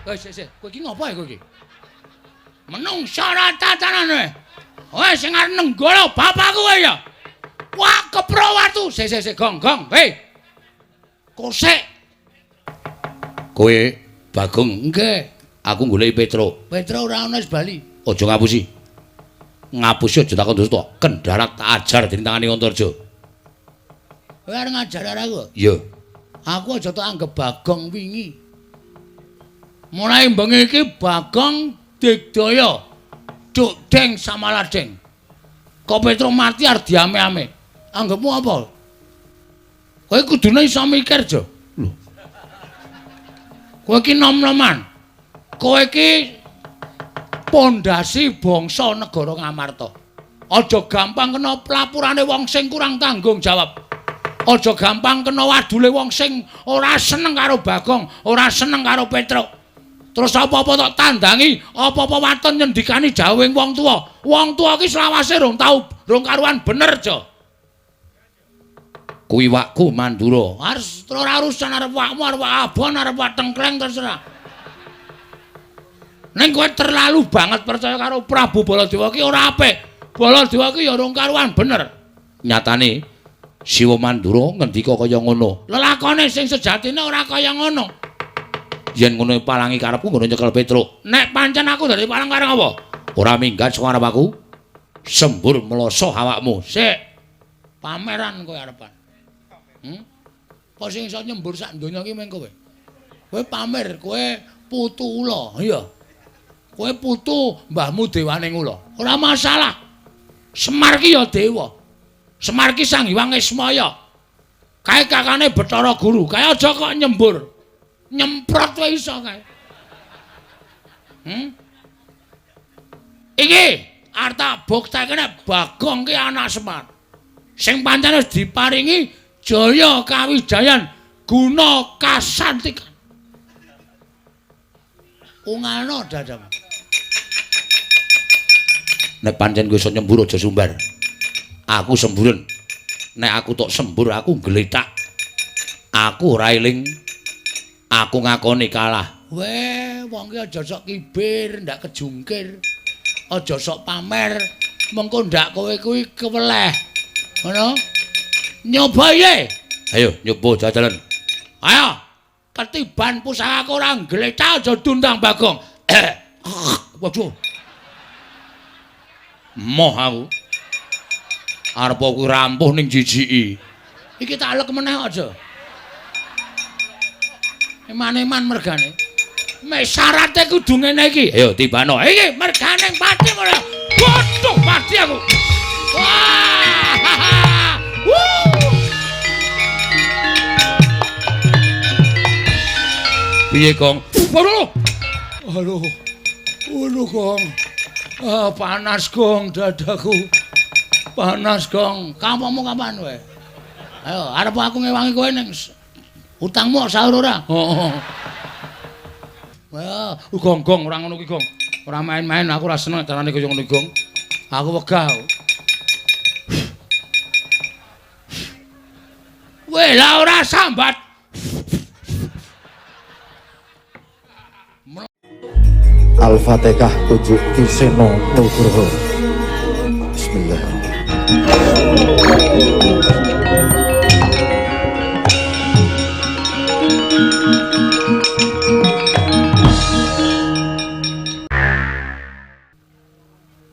Wis sik sik, kowe iki ngopo ya kowe iki? Menungsa ora tatanane. Kowe sing arep nenggala bapakku kowe ya. Wah, kepro watu. Sik sik sik, gong gong. Hei. Kosek. Kowe Bagong, nggih. Aku goleki Petro. Petro ora ana wis bali. Aja ngapusi. Ngapusi aja takon dosa. Kendharat tak ajar dening tangane Antarja. Kowe arep ngajar aku? Iya. Aku aja tak anggap Bagong wingi. Mulai bengi iki Bagong digdaya. Duk deng samaladeng. Kok Petro mati arep diame-ame. Anggapmu apa? Kowe kudune iso mikir, Jo. Lho. Kowe iki nom-noman. Kowe iki pondasi bangsa negara Ngamarta. Aja gampang kena pelapurane wong sing kurang tanggung jawab. Aja gampang kena wadule wong sing ora seneng karo Bagong, ora seneng karo Petruk. Terus apa-apa tok tandangi, apa-apa waton nyendikani jawing wong tuwa. Wong tuwa ki selawase rong tau, rong karuan bener, Jo. Kuwi wakku Mandura. Arep ora urusan arep wakmu, arep wak abon, arep wak tengkleng terserah. Ning kowe terlalu banget percaya karo Prabu Baladewa ki ora apik. Baladewa ki ya rong karuan bener. Nyatane Siwa Mandura ngendika kaya ngono. Lelakone sing sejatine ora kaya ngono. Yen ngono palangi karepku ngono nyekel Petruk. Nek pancen aku dadi palang kareng apa? Ora minggat saka arep aku. Sembur mloso awakmu. Sik. Pameran kowe arepan. Apa sing iso nyembur sak donya iki meng kowe? Kowe pamer, kowe putu ula, iya. Kowe putu mbahmu dewane ula. Ora masalah. Semar ki ya dewa. Semar ki Sang Hyang Ismaya. Kae kakane Bathara Guru. Kae aja kok nyembur. Nyemprot wae iso kae. Iki arep tak bukteke nek Bagong ki anak Semar. Sing pancen wis diparingi jaya kawijayan guna kasantikan. Ungalno dadamu. Nek pancen kowe iso nyembur aja sumbar. Aku semburen. Nek aku tok sembur aku gletak. Aku ora eling. Aku ngakoni kalah. Weh, wong ki aja sok kibir, ndak kejungkir. Aja sok pamer, mengko ndak kowe kuwi keweleh. Ngono? Nyoba ye. Ayo nyoba jajalan. Ayo. Ketiban pusakaku ora gletak aja dundang Bagong. Waduh. Moh aku. Arep kuwi rampuh ning jijiki. Iki tak alek meneh aja. Eman-eman mergane. Mek syarate kudu ngene iki. Ayo tibano. Iki mergane pati ora. Waduh, mati aku. Wah. Wuh. Piye, Gong? Waduh. Aduh. Waduh, Gong. Ah, panas, Gong, dadaku. Panas, Gong. Kampungmu kapan kowe? Ayo, arep aku ngewangi kowe ning utangmu sahur ora? Heeh. Wah, Gong, Gong, ora ngono ki, Gong. Ora main-main, aku ora seneng carane kaya ngono, Gong. Aku wegah. Weh, lah ora sambat. Al-Fatihah tujuk Ki Seno Nugroho. Bismillahirrahmanirrahim.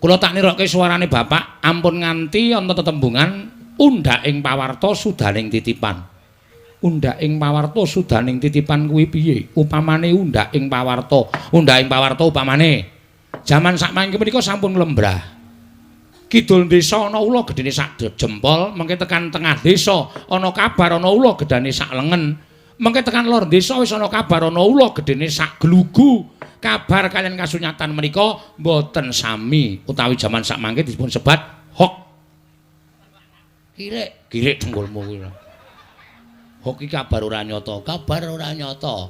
Kula tak nirokke suarane bapak, ampun nganti ana tetembungan undhak ing pawarta sudaning titipan. Undhak ing pawarta sudaning titipan kuwi piye? Upamane undhak ing pawarta, undhak ing pawarta upamane jaman sakmangke menika sampun lembrah. Kidul desa ana ula gedene sak jempol, mengke tekan tengah desa ana kabar ana ula gedane sak lengen. Mengke tekan lor desa wis ana kabar ana ula gedene sak glugu. Kabar kalian kasunyatan menika mboten sami utawi jaman sakmangke dipun sebat hok. Kirik, kirik dengkulmu kuwi. Hok iki kabar ora nyata, kabar ora nyata.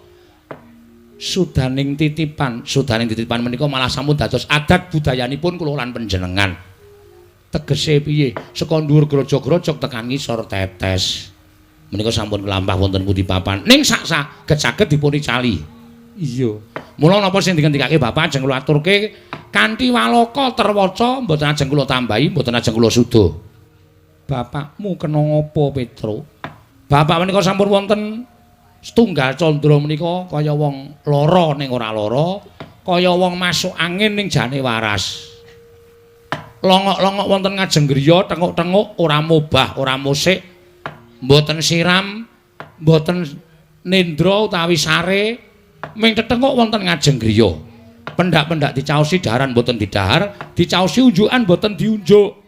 Sudaning titipan, sudaning titipan menika malah sampun dados adat budayanipun kula lan panjenengan. Tegese piye? Saka dhuwur grojog-grojog tekan ngisor tetes. Menika sampun kelampah wonten pundi papan. Ning sak saged-saged dipun icali. Iya. Mula napa sing dingendikake bapak ajeng kula aturke kanthi waloka terwaca, mboten ajeng kula tambahi, mboten ajeng kula suda. Bapakmu kena ngapa, Petruk? Bapak menika sampun wonten setunggal candra menika kaya wong lara ning ora lara, kaya wong masuk angin ning jane waras. Longok-longok wonten ngajeng griya, tenguk-tenguk ora mobah, ora musik, mboten siram, mboten nendra utawi sare, ming tetenguk wonten ngajeng griya. Pendak-pendak dicaosi daharan mboten didahar, dicaosi unjukan mboten diunjuk.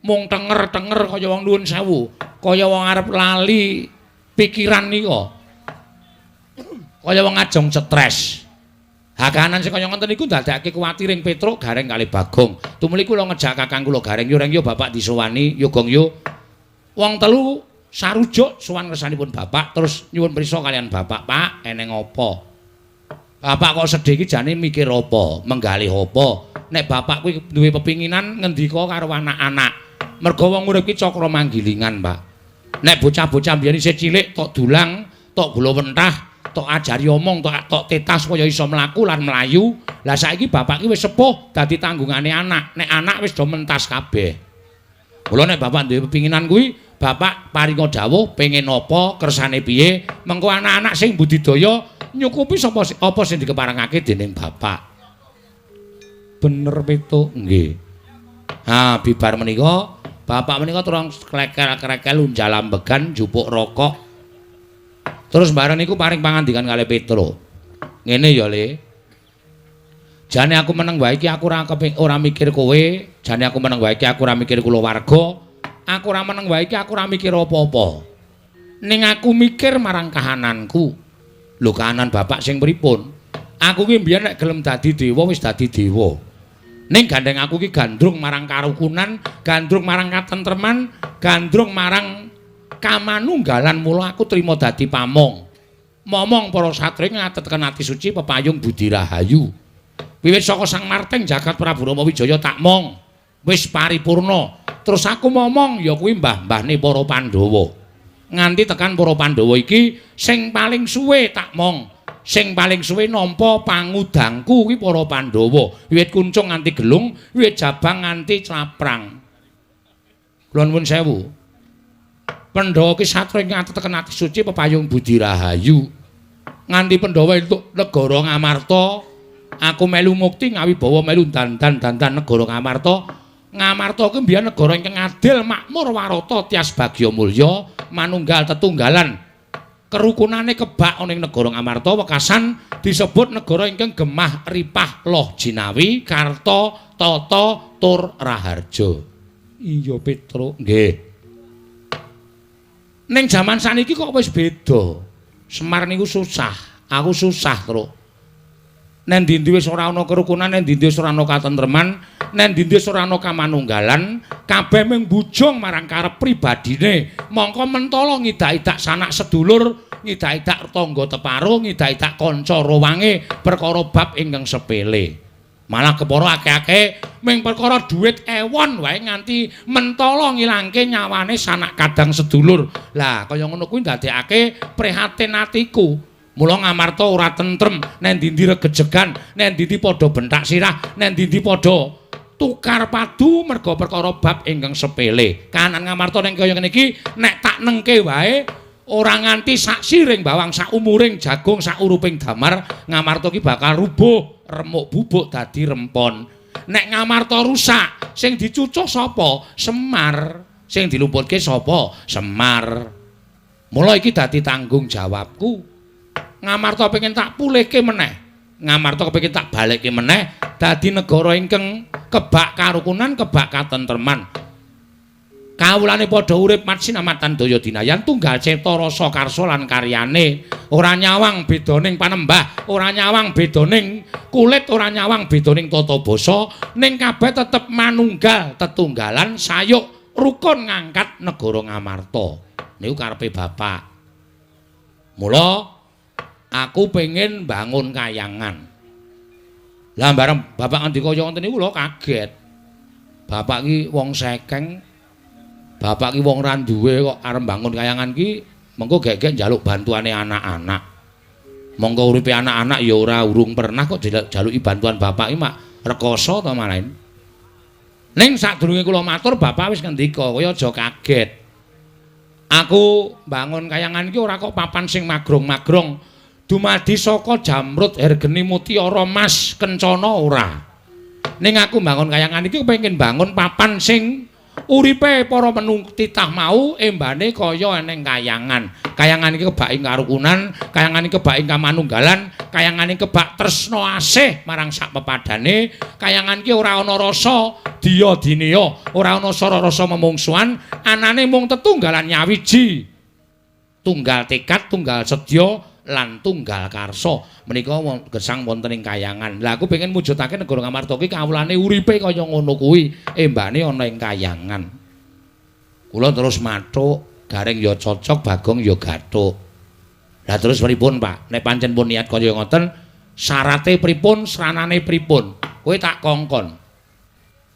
Mung tenger-tenger kaya wong nuwun sewu, kaya wong arep lali pikiran nika. Kaya wong ajeng stres. Hakanan sing kaya ngoten niku ndadekake kuwatiring Petruk Gareng kali Bagong. Tumuli kula ngejak kakang kula Gareng, yo reng yo bapak disowani, yo gong yo. Wong telu sarujuk sowan ngersanipun bapak terus nyuwun prisa kalian bapak, "Pak, eneng apa?" Bapak kok sedih iki jane mikir apa, menggalih apa? Nek bapak kuwi duwe pepinginan ngendika karo anak-anak. Merga wong urip ki cakra manggilingan, Pak. Nek bocah-bocah mbiyen isih cilik tok dulang, tok gula wentah, tok ajari omong, tok tetas supaya iso mlaku lan mlayu. Lah saiki bapak ki wis sepuh dadi tanggungane anak. Nek anak wis do mentas kabeh. Mula nek bapak duwe pepinginan kuwi, bapak paringa dawuh pengen apa, kersane piye, mengko anak-anak sing budidaya nyukupi sapa apa sing dikeparengake dening bapak. Bener Petuk? Nggih. Ha, bibar menika bapak menika turang klekel-klekel unjal ambegan njupuk rokok. Terus bareng niku paring pangandikan kalih Petruk. Ngene ya, Le. Jane aku meneng wae iki aku ora mikir kowe, jane aku meneng wae iki aku ora mikir kulawarga, aku ora meneng wae iki aku ora mikir apa-apa. Ning aku mikir marang kahananku. Lho kahanan bapak sing pripun? Aku ki mbiyen nek gelem dadi dewa wis dadi dewa. Ning gandeng aku ki gandrung marang karukunan, gandrung marang katentreman, gandrung marang kamanunggalan, mula aku trima dadi pamong. Momong para satriya ngatetken ati suci pepayung budi rahayu. Wiwit saka Sang Marting jagat Prabu Rama Wijaya tak mong. Wis paripurna. Terus aku momong ya kuwi mbah-mbahne para Pandhawa. Nganti tekan para Pandhawa iki sing paling suwe tak mong. Sing paling suwe nampa pangudangku kuwi para Pandhawa. Wiwit kuncung nganti gelung, wiwit jabang nganti claprang. Kula nuwun sewu. Pandhawa ki satria ngateteken ati suci pepayung budi rahayu. Nganti Pandhawa entuk negara Ngamarta, aku melu mukti ngawibawa melu dandan-dandan negara Ngamarta. Ngamarta kuwi mbiyen negara ingkang adil, makmur, warata, tias bagya mulya, manunggal tetunggalan. Kerukunane kebak ana ing negara Ngamarta wekasan disebut negara ingkang gemah ripah loh jinawi, karta, tata, tur raharja. Iya Petruk, nggih. Ning jaman saniki kok wis beda. Semar niku susah, aku susah, Truk. Nen ndi-ndi wis ora ana kerukunan, nen ndi-ndi wis ora ana katentreman, nen ndi-ndi wis ora ana kamanunggalan, kabeh mung bujung marang karep pribadine. Mongko mentala ngidak-idak sanak sedulur, ngidak-idak tangga teparo, ngidak-idak kanca rowange perkara bab ingkang sepele. Malah kepara akeh-akeh ming perkara dhuwit ewon wae nganti mentala ngilangke nyawane sanak kadang sedulur. Lah kaya ngono kuwi ndadekake prihatin atiku. Mula Ngamarta ora tentrem, nen ndi-ndi regejegan, nen ndi-ndi padha bentak sirah, nen ndi-ndi padha tukar padu merga perkara bab ingkang sepele. Kahanan Ngamarta ning kaya ngene iki nek tak nengke wae ora nganti sak siring bawang, sak umuring jagung, sak uruping damar, Ngamarta ki bakal rubuh, remuk bubuk dadi rempon. Nek Ngamarta rusak, sing dicucuh sapa? Semar. Sing dilumputke sapa? Semar. Mula iki dadi tanggung jawabku. Ngamarta pengen tak pulihke meneh. Ngamarta kepengin tak balekke meneh dadi negara ingkang kebak karukunan, kebak katentreman. Kawulane padha urip matsinamatan daya dinayan tunggal cipta rasa karsa lan karyane. Ora nyawang bedaning panembah, ora nyawang bedaning kulit, ora nyawang bedaning tata basa, ning kabeh tetep manunggal tetunggalan sayuk rukun ngangkat negara Ngamarta. Niku karepe bapak. Mula aku pengen bangun kayangan. Lah bareng bapak ngendika kaya ngoten niku kula kaget. Bapak ki wong sekeng. Bapak ki wong ra duwe kok arep bangun kayangan ki mengko gek-gek njaluk bantuane anak-anak. Monggo uripe anak-anak ya ora urung pernah kok jaluki bantuan bapak iki mak rekoso to malain. Ning sadurunge kula matur bapak wis ngendika, kowe aja kaget. Aku mbangun kayangan iki ora kok papan sing magrong-magrong. Dumadi saka jamrut hergeni mutiara mas kencana ora. Ning aku mbangun kayangan iki kepengin bangun papan sing uripe para menungtitah mau embane kaya eneng kayangan. Kayangan iki kebak ing karukunan, kayangan iki kebak ing kamanunggalan, kayangan iki kebak tresna asih marang sak pepadane, kayangan iki ora ana rasa diya dineya, ora ana sara rasa memungsuhan, anane mung tetunggalan nyawiji. Tunggal tekad, tunggal sedya lan tunggal karsa. Menika gesang wonten ing kayangan. Lah aku pengen mujudake negara Ngamarta iki kawulane uripe kaya ngono kuwi, embane ana ing kayangan. Kula terus mathuk, Gareng ya cocok, Bagong ya gathuk. Lah terus pripun, Pak? Nek pancen pun niat kaya ngoten, syarate pripun, sranane pripun? Kowe tak kongkon.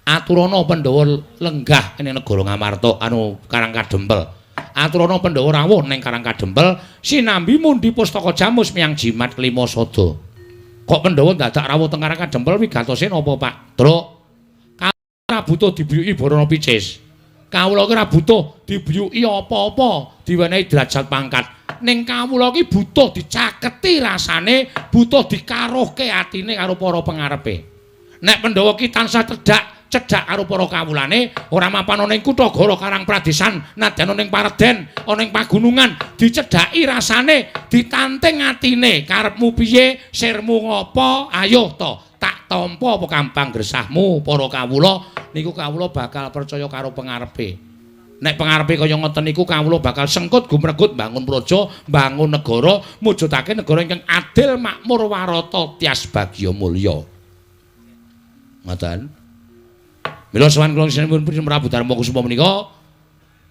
Aturana Pandhawa lenggah ning negara Ngamarta anu Karang Kadempel. Aturana Pandhawa rawuh ning Karang Kadempel sinambi mundi pustaka jamus miyang jimat kelima sada. Kok Pandhawa dadak rawuh teng Karang Kadempel wigatose napa, Pak? Truk. Ora butuh dibiyuki Barana Picis. Kawula ki ora butuh dibiyuki apa-apa, diwenehi derajat pangkat. Ning kawula ki butuh dicaketi rasane, butuh dikaruhke atine karo para pengarepe. Nek Pandhawa ki tansah cedhak karo para kawulane, ora mapan ana ing kutha Goro Karang Pradesan, nadyan ana ing pareden, ana ing pagunungan, dicedhaki rasane, ditanting atine, karepmu piye, sirmu ngopo, ayo to, tak tampa apa gampang gresahmu para kawula, niku kawula bakal percaya karo pengarepe. Nek pengarepe kaya ngoten niku kawula bakal sengkut gumregut bangun praja, bangun negara, mujudake negara ingkang adil, makmur, warata, tias bagya mulya. Ngoten. Mila sowan kula sinuwun Prabu Darma Kusuma menika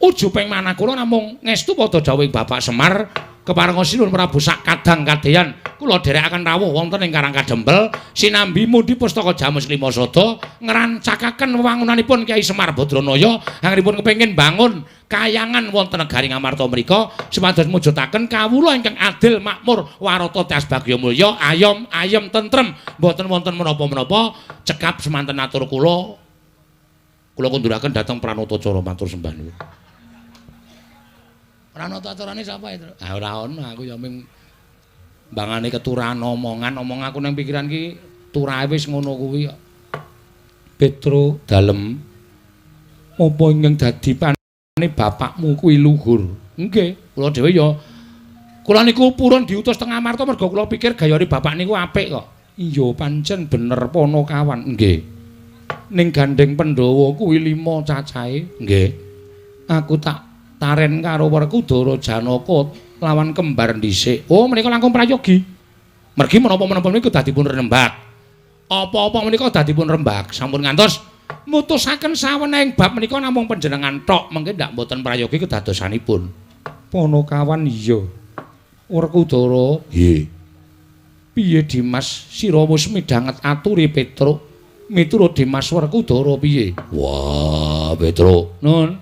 ujuping manah kula namung ngestu padha dawuhing Bapak Semar keparenga sinuwun Prabu sak kadang kadeyan kula dherekaken rawuh wonten ing Karang Kadempel sinambi mundi pustaka Jamus Lima Sada ngrancakaken wewangunanipun Kyai Semar Badranaya anggenipun kepengin bangun kayangan wonten negari Ngamarta mriku supados mujudaken kawula ingkang adil makmur warata tias bagya mulya ayom ayem tentrem mboten wonten menapa-menapa. Cekap semanten atur kula, kula kunduraken dhateng Pranatacara matur sembah nuwun. Pranatacarane sapa itu? Ah ora ono, aku ya ming mbangane keturahan omongan, omong aku nang pikiran ki turahe wis ngono kuwi kok. Petro dalem apa ingkang dadi pane bapakmu kuwi luhur? Nggih, kula dhewe ya kula niku purun diutus teng Amarta mergo kula pikir gayane bapak niku apik kok. Iya pancen bener Panakawan. Nggih. Ning gandeng Pandhawa kuwi 5 cacahe. Nggih. Aku tak taren karo Werkudara Janaka lawan kembar dhisik. Oh, menika langkung prayogi. Mergi menapa-menapa menika dadi pun rembag. Apa-apa menika dadi pun rembag. Sampun ngantos mutusaken sawenehing bab menika namung panjenengan tok, mengke ndak mboten prayogi kedadosanipun. Panakawan iya. Werkudara, nggih. Piye Dimas sira wis midhanget aturi Petruk? Miturut Dimas Werkudara piye? Wah, Petruk, nun.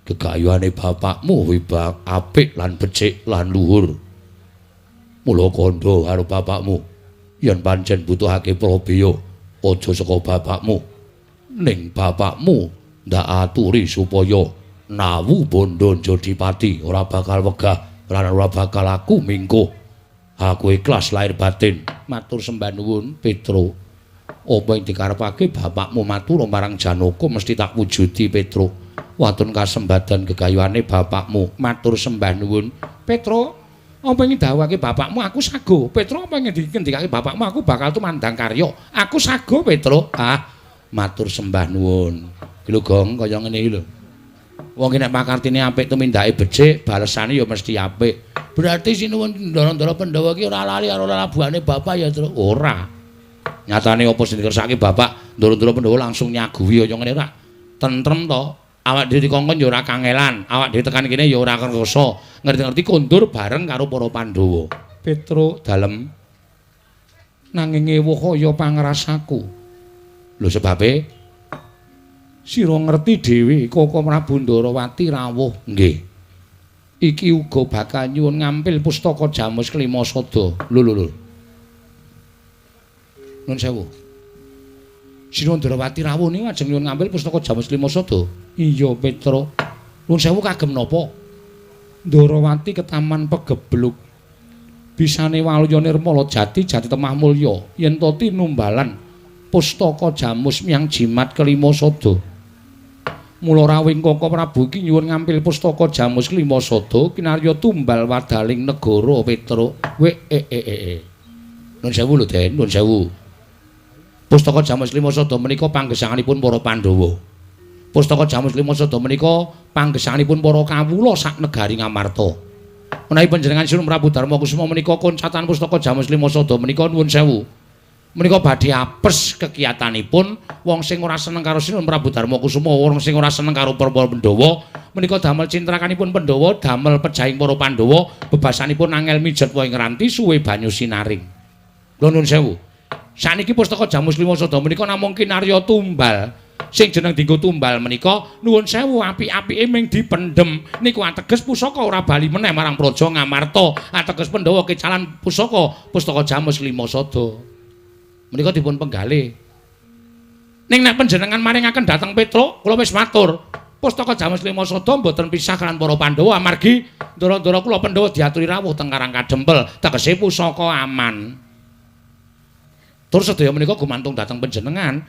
Gegayuhane bapakmu wibak apik lan becik lan luhur. Mula kandha karo bapakmu yen pancen butuhake prabeya aja saka bapakmu. Ning bapakmu ndak aturi supaya nawu bondo njodipati ora bakal wegah lan ora bakal aku mingkuh. Aku ikhlas lahir batin. Matur sembah nuwun Petro. Apa ing dikarepake bapakmu matur marang Janaka mesti tak wujudi Petro. Watun kasembadan gegayuhane bapakmu. Matur sembah nuwun Petro. Apa ing dawuhake bapakmu aku sago. Petro apa ing ngendikake bapakmu aku bakal tumandang karya. Aku sago Petro. Ah, matur sembah nuwun. Iki lho Gong kaya ngene iki lho. Wong ki nek pakartine apik tumindake becik, balesane ya mesti apik. Berarti sinuwun ndara-ndara Pandhawa ki ora lali karo lalabuhane bapak ya, Tru? Ora. Nyatane apa sing dikersake bapak, ndara-ndara Pandhawa langsung nyaguhi kaya ngene ora. Tentrem to. Awak dhewe dikongkon ya ora kangelan, awak dhewe tekan kene ya ora kersa. Ngerti-ngerti kondur bareng karo para Pandhawa. Petro dalem nanging ewuh kaya pangrasaku. Lho sebabe sira ngerti dhewe Koko Prabu Ndarawati rawuh. Nggih. Iki uga bakal nyuwun ngampil pustaka Jamus Kelima Sada. Lho lho lho. Nuwun sewu. Sinuwun Ndrawati rawuh niku ajeng nyuwun ngampil pustaka Jamus Kelima Sada. Iya, Petra. Nuwun sewu kagem napa? Ndrawati ketaman pegebluk. Bisane waluya nirmala jati jati temah mulya yen to tinumbalan pustaka Jamus miyang jimat kelima sada. Mula rawuhing Kaka Prabu iki nyuwun ngampil pustaka Jamus kelima sada kinarya tumbal wadaling negara Petra. We e e e. Nuwun sewu lho, Den, nuwun sewu. Pustaka Jamus Kelima Sada menika panggesanganipun para Pandhawa. Pustaka Jamus Kelima Sada menika panggesanganipun para kawula sak negari Ngamarta. Menawi panjenengan Sinuwun Prabu Darma Kusuma menika koncatan pustaka Jamus Kelima Sada menika nuwun sewu. Menika badhe apes kekiyatanipun wong sing ora seneng karo Sinuwun Prabu Darma Kusuma, wong sing ora seneng karo para Pandhawa, menika damel cintrakanipun Pandhawa, damel pejahing para Pandhawa, bebasanipun angel mijet wae ngranti suwe banyu sinaring. Lho nuwun sewu. Saniki pustaka Jamus Kelima Sada menika namung kinarya tumbal. Sing jeneng dinggo tumbal menika nuwun sewu apik-apike ming dipendhem. Niku ateges pusaka ora bali meneh marang Praja Ngamarta. Ateges Pandhawa kecalan pusaka pustaka Jamus Kelima Sada. Menika dipun penggalih. Ning nek panjenengan maringaken dhateng Petruk, kula wis matur. Pustaka Jamus Kelima Sada mboten pisah kaliyan para Pandhawa amargi ndara-ndara kula Pandhawa diaturi rawuh teng Karang Kadempel, tegese pusaka aman. Tur sedaya menika gumantung dhateng panjenengan.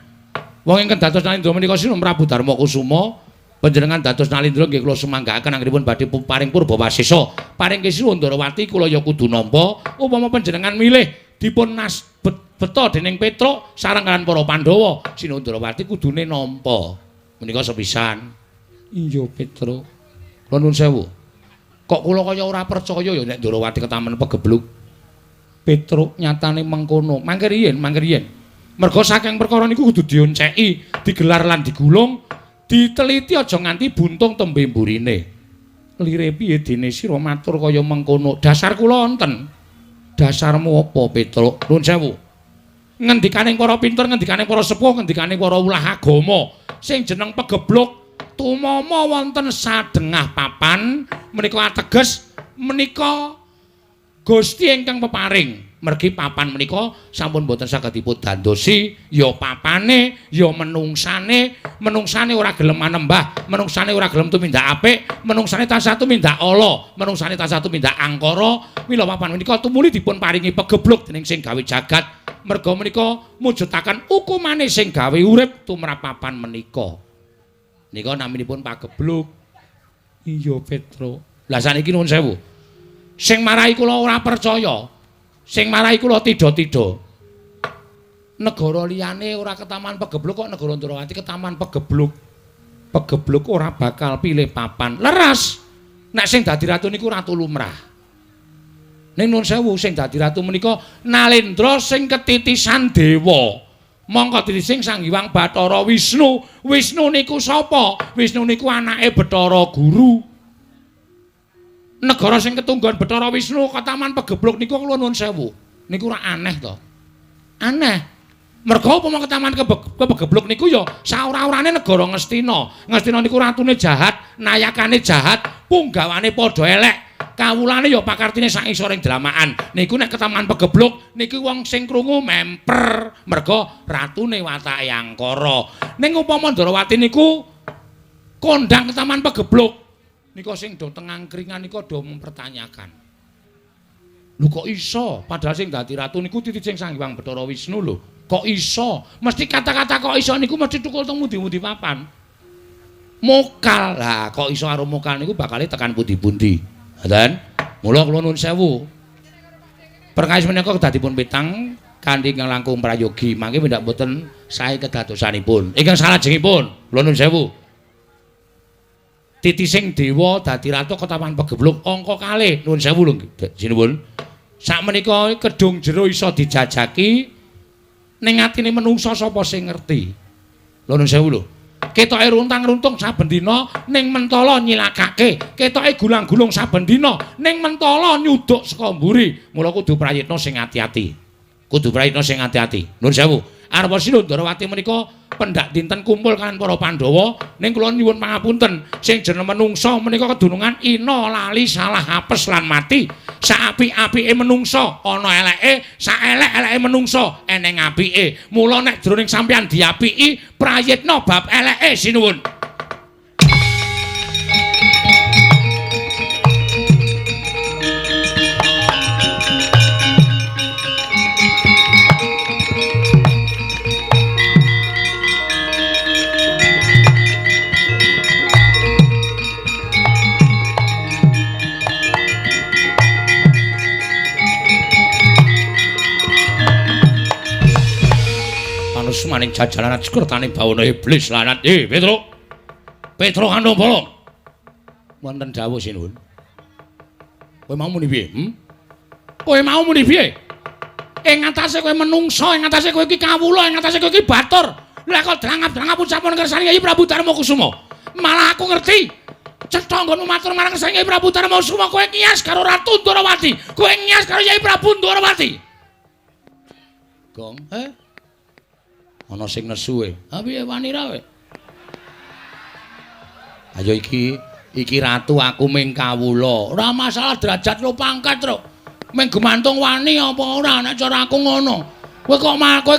Wong ingkang dados Nalindra menika Sinuwun Prabu Darma Kusuma, panjenengan dados Nalindra nggih kula sumanggaaken anggenipun badhe paring purba wasesa. Paring Sinuwun Ndrawati kula ya kudu nampa upama panjenengan milih dipun nas beta dening Petruk sareng kaliyan para Pandhawa, Sinuwun Ndrawati kudune nampa. Menika sepisan. Iya, Petruk. Kula nuwun sewu. Kok kula kaya ora percaya ya nek Ndrawati ketamen pegebluk. Petruk nyatane mengkono. Mangke riyin, mangke riyin. Merga saking perkara niku kudu dionceki, digelar lan digulung, diteliti aja nganti buntung tembe mburine. Lire piye dene sira matur kaya mengkono? Dasar kula wonten. Dasarmu apa, Petruk? Nuwun sewu. Ngendikaning para pinter, ngendikaning para sepuh, ngendikaning para ulah agama, sing jeneng pegebluk tumama wonten sadengah papan menika ateges menika Gusti ingkang peparing. Mergi papan menika sampun boten saged dipun dandosi, ya papane, ya menungsane, menungsane ora gelem manembah, menungsane ora gelem tumindak apik, menungsane tansah tumindak ala, menungsane tansah tumindak angkara. Mila papan menika tumuli dipun paringi pegebluk dening sing gawe jagat. Merga menika mujudaken hukumane sing gawe urip tumrap papan menika. Nika naminipun pagebluk. Iya, Petruk. Lah saniki nuwun sewu. Sing marai kula ora percaya, sing marai kula tidha-tidha. Negara liyane ora ketaman pegebluk kok negara Ndrawati ketaman pegebluk. Pegebluk ora bakal pilih papan. Leres. Nek sing dadi ratu niku ratu lumrah. Ning nuwun sewu sing dadi ratu menika Nalendra sing ketitisan dewa. Mongko titising Sang Hyang Bathara Wisnu. Wisnu niku sapa? Wisnu niku anake Bathara Guru. Negara sing ketunggon Bathara Wisnu ketaman pegebluk niku kula nuwun sewu. Niku ora aneh to. Aneh. Merga upama ketaman kepegebluk niku ya saora-orane negara Ngastina. Ngastina niku ratune jahat, nayakane jahat, punggawane padha elek. Kawulane ya pakartine sak isoring dlamakan. Niku nek ketaman pegebluk niki wong sing krungu memper merga ratune watake angkara. Ning upama Ndrawati niku kondhang ketaman pegebluk nika sing do teng angkringan nika do mempertanyakan. Lho kok iso? Padahal sing dadi ratu niku titising Sang Hyang Bathara Wisnu lho. Kok iso? Mesti kata-kata kok iso niku mesti tukul teng pundi-pundi papan. Mokal. Lah kok iso karo mokal niku bakale tekan pundi-pundi. Ngoten. Mula kula nuwun sewu. Perkawis menika kedah dipun pitang kanthi ingkang langkung prayogi. Mangke pendak mboten sae kedadosanipun. Ingkang salajengipun kula nuwun sewu. Titising dewa dadi ratu ketaman pegebluk angka kalih nuwun sewu lho sinuwun. Sakmenika kedung jero iso dijajaki ning atine menungsa sapa sing ngerti. Lho nuwun sewu lho. Ketoke runtang-runtung saben dina ning mentala nyilakake, ketoke gulang-gulung saben dina ning mentala nyuduk saka mburi. Mula kudu prayitna sing ati-ati. Kudu prayitna sing ati-ati. Nuwun sewu. Arwa Sina Ndrawati menika pendak dinten kumpul kaliyan para Pandhawa ning kula nyuwun pangapunten sing jeneng menungsa menika kedunungan ina lali salah apes lan mati. Saapik-apike menungsa ana eleke, saelek-eleke menungsa eneng apike. Mula nek jroning sampeyan diapiki prayitna bab eleke sinuwun. Maning jajalan sekertane bawana iblis lanat. Petro. Petro Kandong Bolong. Wonten dawuh sinuwun. Kowe mau muni piye? Kowe mau muni piye? Ing atase kowe menungsa, ing atase kowe iki kawula, ing atase kowe iki batur. Lah kok drangap-drangap ucapan kersane Kyai Prabu Darma Kusuma. Malah aku ngerti. Cetha nggonmu matur marang kersane Kyai Prabu Darma Kusuma, kowe ngiyas karo Ratu Ndrawati. Kowe ngiyas karo Kyai Prabu Ndrawati. Gong, Ana sing nesu e. Ha piye wani ra kowe? Ayo iki ratu aku ming kawula. Ora masalah derajat lo pangkat, Truk. Ming gumantung wani apa ora nek cara aku ngono. Kowe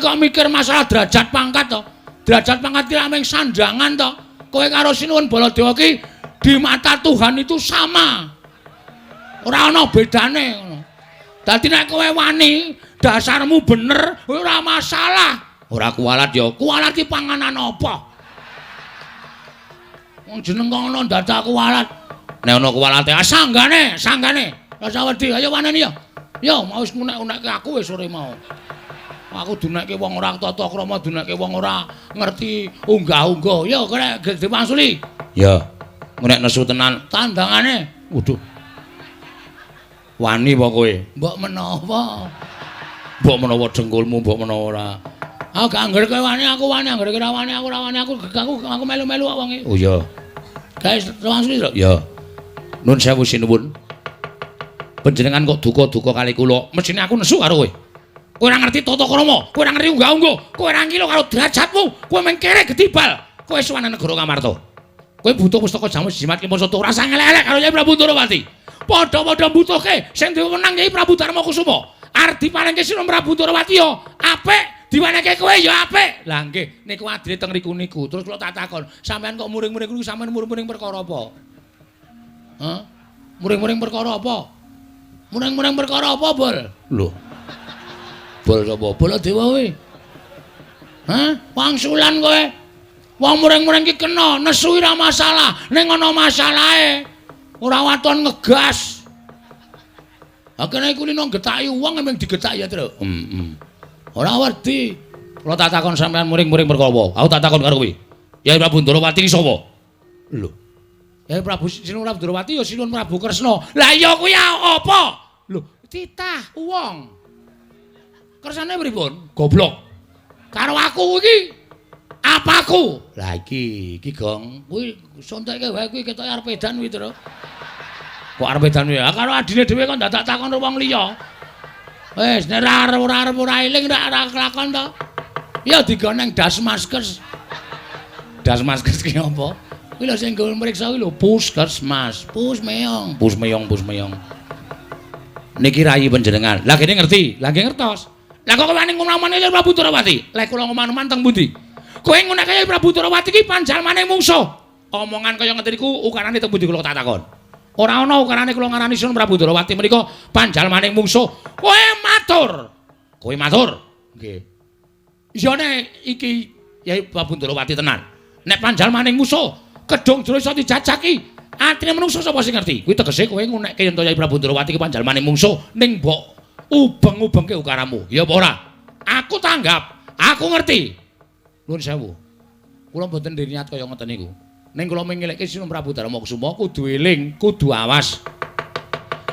kok mikir masalah derajat pangkat to? Derajat pangkat ki ming sandangan to. Kowe karo Sinuwun Baladewa ki di mata Tuhan itu sama. Ora ana bedane ngono. Dadi nek kowe wani, dasarmu bener, ora masalah. Ora kualat ya, kualat ki panganan apa? Wong jeneng kok ngono dadak kualat. Nek ana kualate, ah sanggane, sanggane. Rasa wedi, ayo waneni ya. Yo mau wis ngunek-unekke aku wis sore mau. Aku dunekke wong ora tata krama, dunekke wong ora ngerti unggah-ungguh. Yo kowe diwangsuli. Ya. Nek nesu tenan tandangane. Waduh. Wani apa kowe? Mbok menawa. Mbok menawa dengkulmu, mbok menawa ora. Aku gak angger kowe wani, aku wani, angger kowe ora wani, aku ora wani, aku melu-melu kok wonge. Oh iya. Guys, langsung lho. Ya. Nun sewu sinuwun. Panjenengan kok duka-duka kali kula. Mesthine aku nesu karo kowe. Kowe ora ngerti tata krama, kowe ora ngerti unggah-ungguh, kowe ora ngilo karo derajatmu, kowe mung kere gedibal. Kowe suwan negara Ngamarta. Kowe butuh pustaka jamus jimat kimpa satu ora usah ngelek-elek karo Kyai Prabu Ndrawati. Padha-padha mbutuhke sing diwenang Kyai Prabu Darma Kusuma. Arep diparingke Sinuwun Prabu Ndrawati ya apik. Diwaneke kowe ya apik. Lah nggih, niku adile teng riku niku. Terus kula tak takon, sampean kok muring-muring niku sampean muring-muring perkara apa? Hah? Muring-muring perkara apa? Muring-muring perkara apa, Bol? Lho. Bol sapa? Baladewa kowe. Hah? Wangsulan kowe. Wong muring-muring ki kena, nesu ora masalah, ning ana masalahe. Ora waton ngegas. Ha kene iku lino getaki wong emang digetaki ya, Truk. Heeh. Ora wedi. Kula tak takon sampean muring-muring perkara apa? Aku tak takon karo kowe. Kyai Prabu Ndrawati ki sapa? Lho. Kyai Prabu Sinuwun Prabu Ndrawati ya Sinuwun Prabu Kresna. Lah iya kuwi apa? Lho, titah wong. Kersane pripun? Goblok. Karo aku iki apaku? Lah iki, iki Gong. Kuwi sontekke wae kuwi ketoke arep edan kuwi, Truk. Kok arep edan kuwi? Karo adine dhewe kok dadak takon wong liya. Wis nek ora arep ora eling ora kelakon to. Ya digoneng Dasmaskes. Dasmaskes ki apa? Kuwi lho sing nggo mriksa kuwi lho Puskesmas, Pus Meyong, Pus Meyong, Pus Meyong. Niki rayi panjenengan. Lah kene ngerti, lah nggih ngertos. Lah kok wani ngomong-ngomong Kyai Prabu Ndrawati? Lah kula ngomong-ngomong teng pundi? Kowe nguneke Kyai Prabu Ndrawati ki panjalmane mungsuh. Omongan kaya ngeten niku ukarane teng pundi kula tak takon. Ora ana ukarane kula ngarani Sinuwun Prabu Ndrawati menika panjalmaning mungsuh. Kowe matur. Kowe matur. Nggih. Iya nek iki Kyai Prabu Ndrawati tenan. Nek panjalmaning mungsuh, kedung jero iso dijajaki. Atine menungso sapa sing ngerti? Kuwi tegese kowe ngunekke yen to Kyai Prabu Ndrawati ki panjalmaning mungsuh ning mbok ubeng-ubengke ukaramu. Ya apa ora? Aku tanggap, aku ngerti. Nuwun sewu. Kula mboten niat kaya ngoten niku. Ning kula mengelekke Sinuwun Prabu Darma Kusuma kudu eling, kudu awas.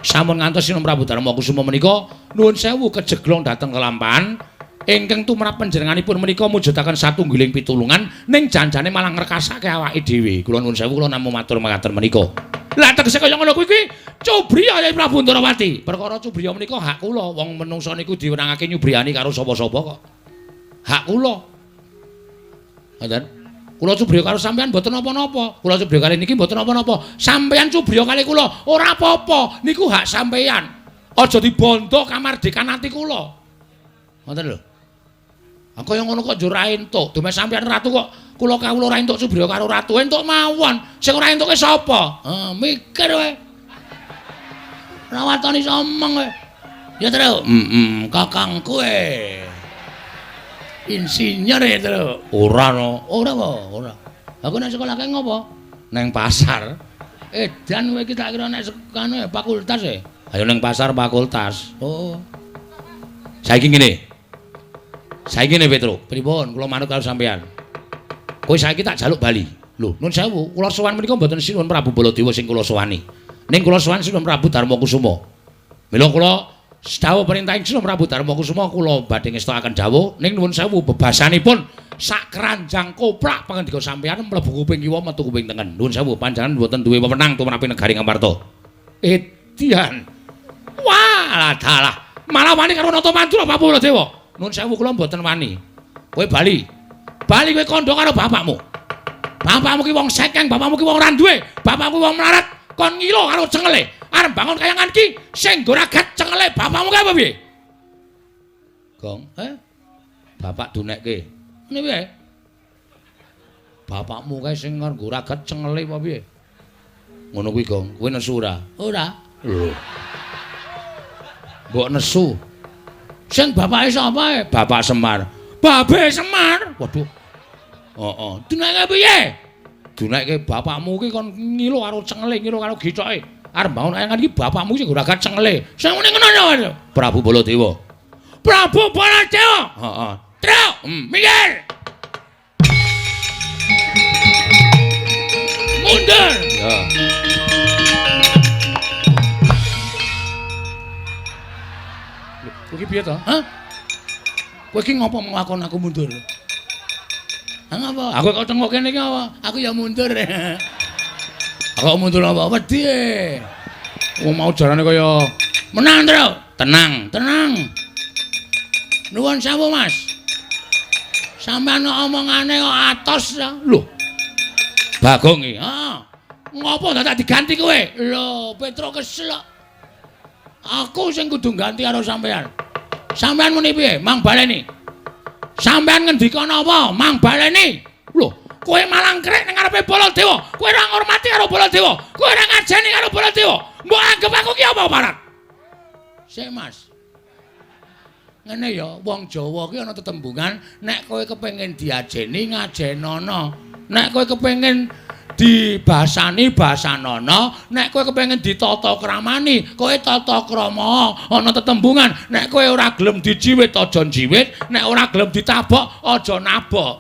Sampun ngantos Sinuwun Prabu Darma Kusuma menika nuwun sewu kejeglong dhateng kelampahan ingkang tumrap panjenenganipun menika mujudaken satunggiling pitulungan ning janjane malah ngrekasake awake dhewe. Kula nuwun sewu kula namung matur mekaten menika. Lah tegese kaya ngono kuwi kuwi cubriya Kyai Prabu Ndrawati. Perkara cubriya menika hak kula, wong menungsa niku diwenangake nyubriyani karo sapa-sapa kok. Hak kula. Ngoten. Kula cubriya karo sampeyan mboten napa-napa. Kula cubriya kali niki mboten napa-napa. Sampeyan cubriya kali kula ora apa-apa. Niku hak sampeyan. Aja dibondo kamardikan ati kula. Ngoten lho. Kaya ngono kok njur ra entuk. Dume sampeyan ratu kok kula kawula ora entuk cubriya karo ratu. Entuk mawon. Sing ora entuke sapa? Ha, mikir kowe. Ora waton iso omong kowe. Ya, Tru. Heeh, kakangku e. Insinyur ya, Tru. Ora no. Ora apa? Ora. Aku nek sekolah kae ngopo? Neng pasar. Edan kowe iki tak kira nek kanu fakultas e. Ayo neng pasar fakultas. Oh. Saiki ngene. Saiki ngene, Petro. Pripun? Kula manut karo sampeyan. Kowe saiki tak jaluk bali. Lho, nun sewu, kula sowan menika mboten Sinuwun Prabu Baladewa sing kula sowani. Ning kula sowan Sinuwun Prabu Darma Kusuma. Mila kula dawuh perintahing Sinuwun Prabu Darma Kusuma kula badhe ngestokaken dawuh ning nuwun sewu bebasanipun sak keranjang koplak pangendika sampeyan mlebu kuping kiwa metu kuping tengen. Nuwun sewu panjenengan mboten duwe wewenang tumrapi negari Ngamarta. Edian. Wah, dalah. Malah wani karo Nata Mandura Prabu Baladewa. Nuwun sewu kula mboten wani. Kowe bali. Bali kowe kandha karo bapakmu. Bapakmu ki wong sekeng, bapakmu ki wong ora duwe, bapakmu wong melarat, kon ngilo karo cengele. Arep bangun kayangan ki sing nggo ragat cengele bapakmu kae apa piye? Gong, eh? Bapak dunekke. Ngene piye? Bapakmu kae sing nggo ragat cengele apa piye? Ngono kuwi, Gong. Kowe nesu ora? Ora. Lho. Mbok nesu. Sing bapake sapa? Bapak Semar. Babe Semar. Waduh. Heeh. Dunekke piye? Dunekke bapakmu ki kon ngilo karo cengele, ngilo karo githoke. Arep bangun kayangan iki bapakmu sing ragat cengele. Sing muni ngono ya, Prabu Baladewa. Prabu Baladewa. Heeh. Truk, minggir. Mundur. Ya. Kowe iki piye to? Hah? Kowe iki ngopo nglakon aku mundur? Ha ngapa? Aku kok tengok kene iki apa? Aku ya mundur. Aku mundur apa? Wedi. Wong mau jarane kaya menang, Tru. Tenang, tenang. Nuwun sewu, Mas. Sampeyan omongane kok atos ta? Lho. Bagong iki. Heeh. Ngopo dadak diganti kowe? Lho, Petro kesel kok. Aku sing kudu ganti karo sampeyan. Sampeyan muni piye? Mang baleni. Sampeyan ngendika napa? Mang baleni. Lho, kowe malah ngrek ning ngarepe Baladewa. Kowe ora ngurmati karo Baladewa. Kowe ora ngajeni karo Baladewa. Mbok anggap aku ki apa, Parat? Sik, Mas. Ngene ya, wong Jawa ki ana tetembungan nek kowe kepengin diajeni ngajenono. Nek kowe kepengin dibasani basanono, nek kowe kepengin ditata kramani, kowe tata krama. Ana tetembungan, nek kowe ora gelem dijiwit aja njiwit, nek ora gelem ditabok aja nabok.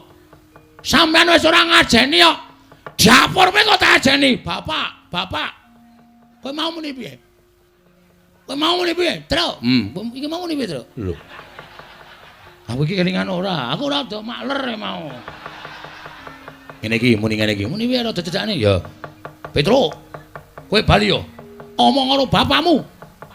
Sampeyan wis ora ngajeni kok. Dapurme kok tak ajeni. Bapak, bapak. Kowe mau muni piye? Kowe mau muni piye, Tru? Iki mau muni piye, Tru? Lho. Aku iki kelingan ora. Aku ora do makler mau. Ngene iki muni ngene iki. Muni piye rada cecakne ya. Petro, kowe bali yo. Omong karo bapakmu.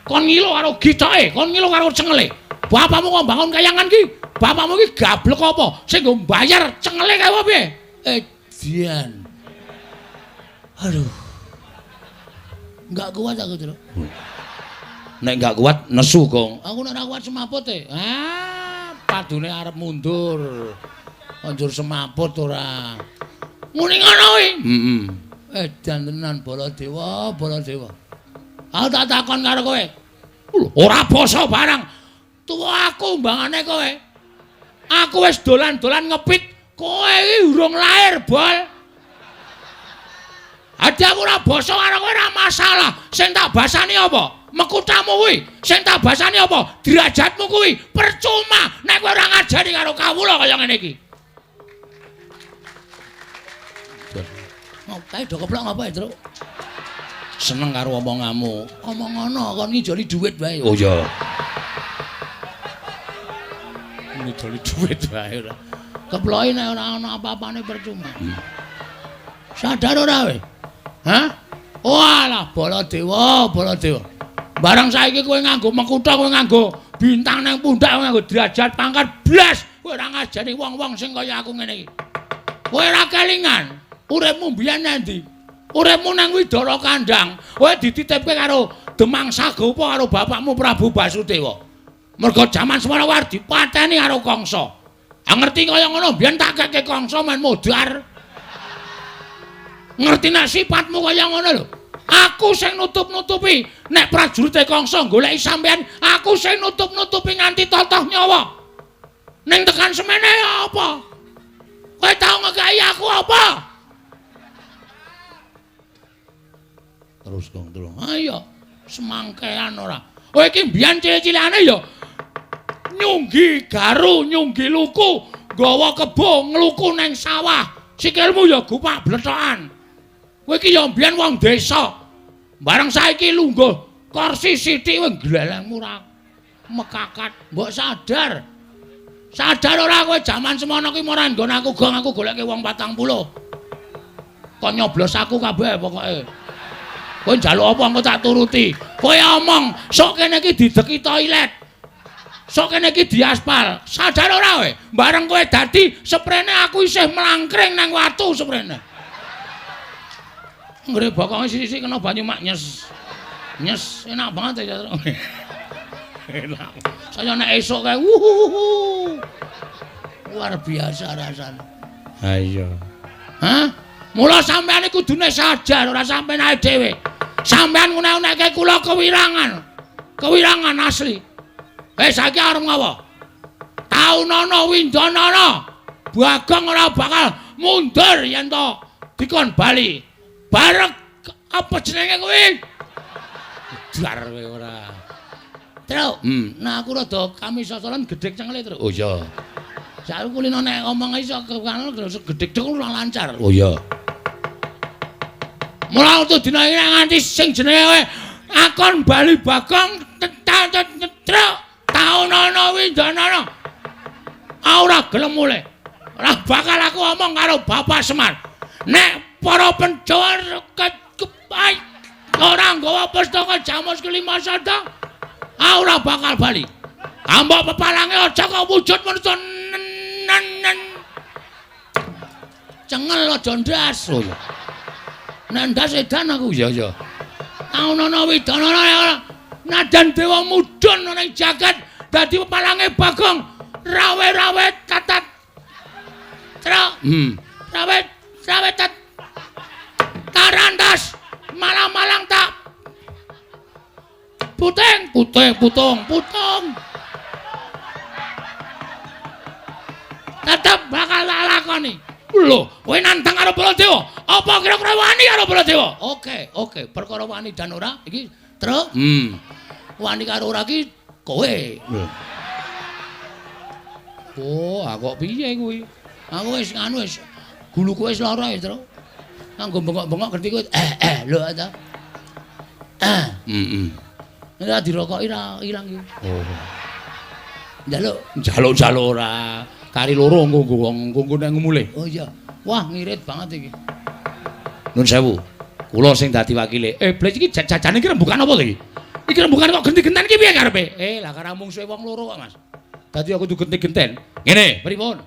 Kon ngilo karo githoke, kon ngilo karo cengele. Bapakmu kok bangun kayangan ki? Bapakmu ki gablek apa? Sing nggo mbayar cengele kae apa piye? Edian. Aduh. Enggak kuat aku, Tru. Nek enggak kuat nesu, Gong. Aku nek ora kuat semaput e. Ah, padune arep mundur. Anjur semaput ora. Muni ngono kuwi. Heeh. Edan tenan Baladewa, Baladewa. Aku tak takon karo kowe. Lho, ora basa barang. Tuwa aku mbangane kowe. Aku wis dolan-dolan ngepit, kowe iki urung lahir, Bol. Adi aku ora basa karo kowe ora masalah. Sing tak basani apa? Mekutamu kuwi. Sing tak basani apa? Derajatmu kuwi. Percuma nek kowe ora ngajari karo kawula kaya ngene iki. Ngopo do keplok ngapa, Tru? Seneng karo omonganmu. Omong ngono kon ngijoli dhuwit wae. Oh iya. Ngijoli dhuwit wae ora. Keploke nek ora ana apa-apane percuma. Sadar ora kowe? Hah? Walah Baladewa, Baladewa. Barang saiki kowe nganggo mekutha, kowe nganggo bintang nang pundak, kowe nganggo derajat pangkat blas, Kowe ora ngajeni wong-wong sing kaya aku ngene iki. Kowe ora kelingan uripmu mbiyen nang ndi? Uripmu nang Widara Kandang. Kowe dititipke karo Demang Sagopa karo bapakmu Prabu Basudewa. Mergo jaman semono kowe arep dipateni karo Kangsa. Ah ngerti kaya ngono mbiyen tak keke Kangsa men modar. Ngerti nek sifatmu kaya ngono lho. Aku sing nutup-nutupi nek prajurite Kangsa goleki sampean, aku sing nutup-nutupi nganti totoh nyawa. Ning tekan semene apa? Kowe tau ngekeki aku apa? Terus gong terus. Ayo, semangkean ora. Kowe iki mbiyen cilik-cilikane ya nyunggi garu, nyunggi luku, nggawa kebo ngluku nang sawah. Sikilmu ya gupak blethokan. Kowe iki ya mbiyen wong desa. Bareng saiki lungguh kursi sithik kowe glelengmu ora mekakat. Mbok sadar. Sadar ora kowe jaman semono ki ora nggon aku gong aku goleke wong 40. Kok nyoblos aku kabeh pokoke. Kowe njaluk apa engko tak turuti. Kowe omong sok kene iki dideki toilet. Sok kene iki diaspal. Sadar ora kowe? Bareng kowe dadi seprene aku isih mlangkring nang watu seprene. Nggre bokonge sithik-sithik kena banyu mak nyes. Nyes, enak banget ya. Enak. Saya nek esuk kae wuhuhu. Luar biasa rasane. Ha iya. Hah? Mula sampean iki kudune sadar ora sampean ae dhewe. Sampean ngene-neke kula kewirangan. Kewirangan asli. Wis saiki arep ngopo? Taunana windanana. Bagong ora bakal mundur yen to dikon bali. Barek apa jenenge kuwi? Dar kowe ora. Truk. Nah aku rada kami sosolan gedhek cengele, Truk. Oh iya. Saiki kulino nek omong iso gedhek dek ora lancar. Oh iya. Mula utuh dina iki nganti sing jenenge akon bali Bagong truk taunana windanana. Ora gelem mulih. Ora bakal aku omong karo Bapak Semar. Nek para Pandhawa ora nggawa pustaka Jamus kelima sada, ora bakal bali. Ambok pepalange aja kok wujud manusa nen. Cengel aja ndas. Oh iya. Nek ndas edan aku. Iya iya. Taunana widanana nadan dewa mudhun ana ing jagat dadi pepalange Bagong rawe-rawe tatat. Truk. Rawe rawe tat. Tarantas malang-malang tak puting puting putung putung tetep bakal tak lakoni. Lho, kowe nantang karo Baladewa? Apa kira-kira wani karo Baladewa? Oke, oke, perkara wani dan ora iki truk. Wani karo ora iki kowe. Oh, aku kok piye kuwi? Aku wis nganu wis guluku wis lara ya, Truk. Nganggo bengok-bengok ngerti kowe lho ta. Nek dirokoki ra ilang iki. Oh. Njaluk, njaluk-njaluk ora. Kari loro engko nggo wong nggo nek ngumule. Oh iya. Wah, ngirit banget iki. Nun sewu. Kula sing dadi wakile. Blet iki jajane iki rembukan apa to iki? Iki rembukan kok genti-genten iki piye karepe? Lah karo mungsuhe wong loro kok, Mas. Dadi aku kudu genti-genten. Ngene, pripun?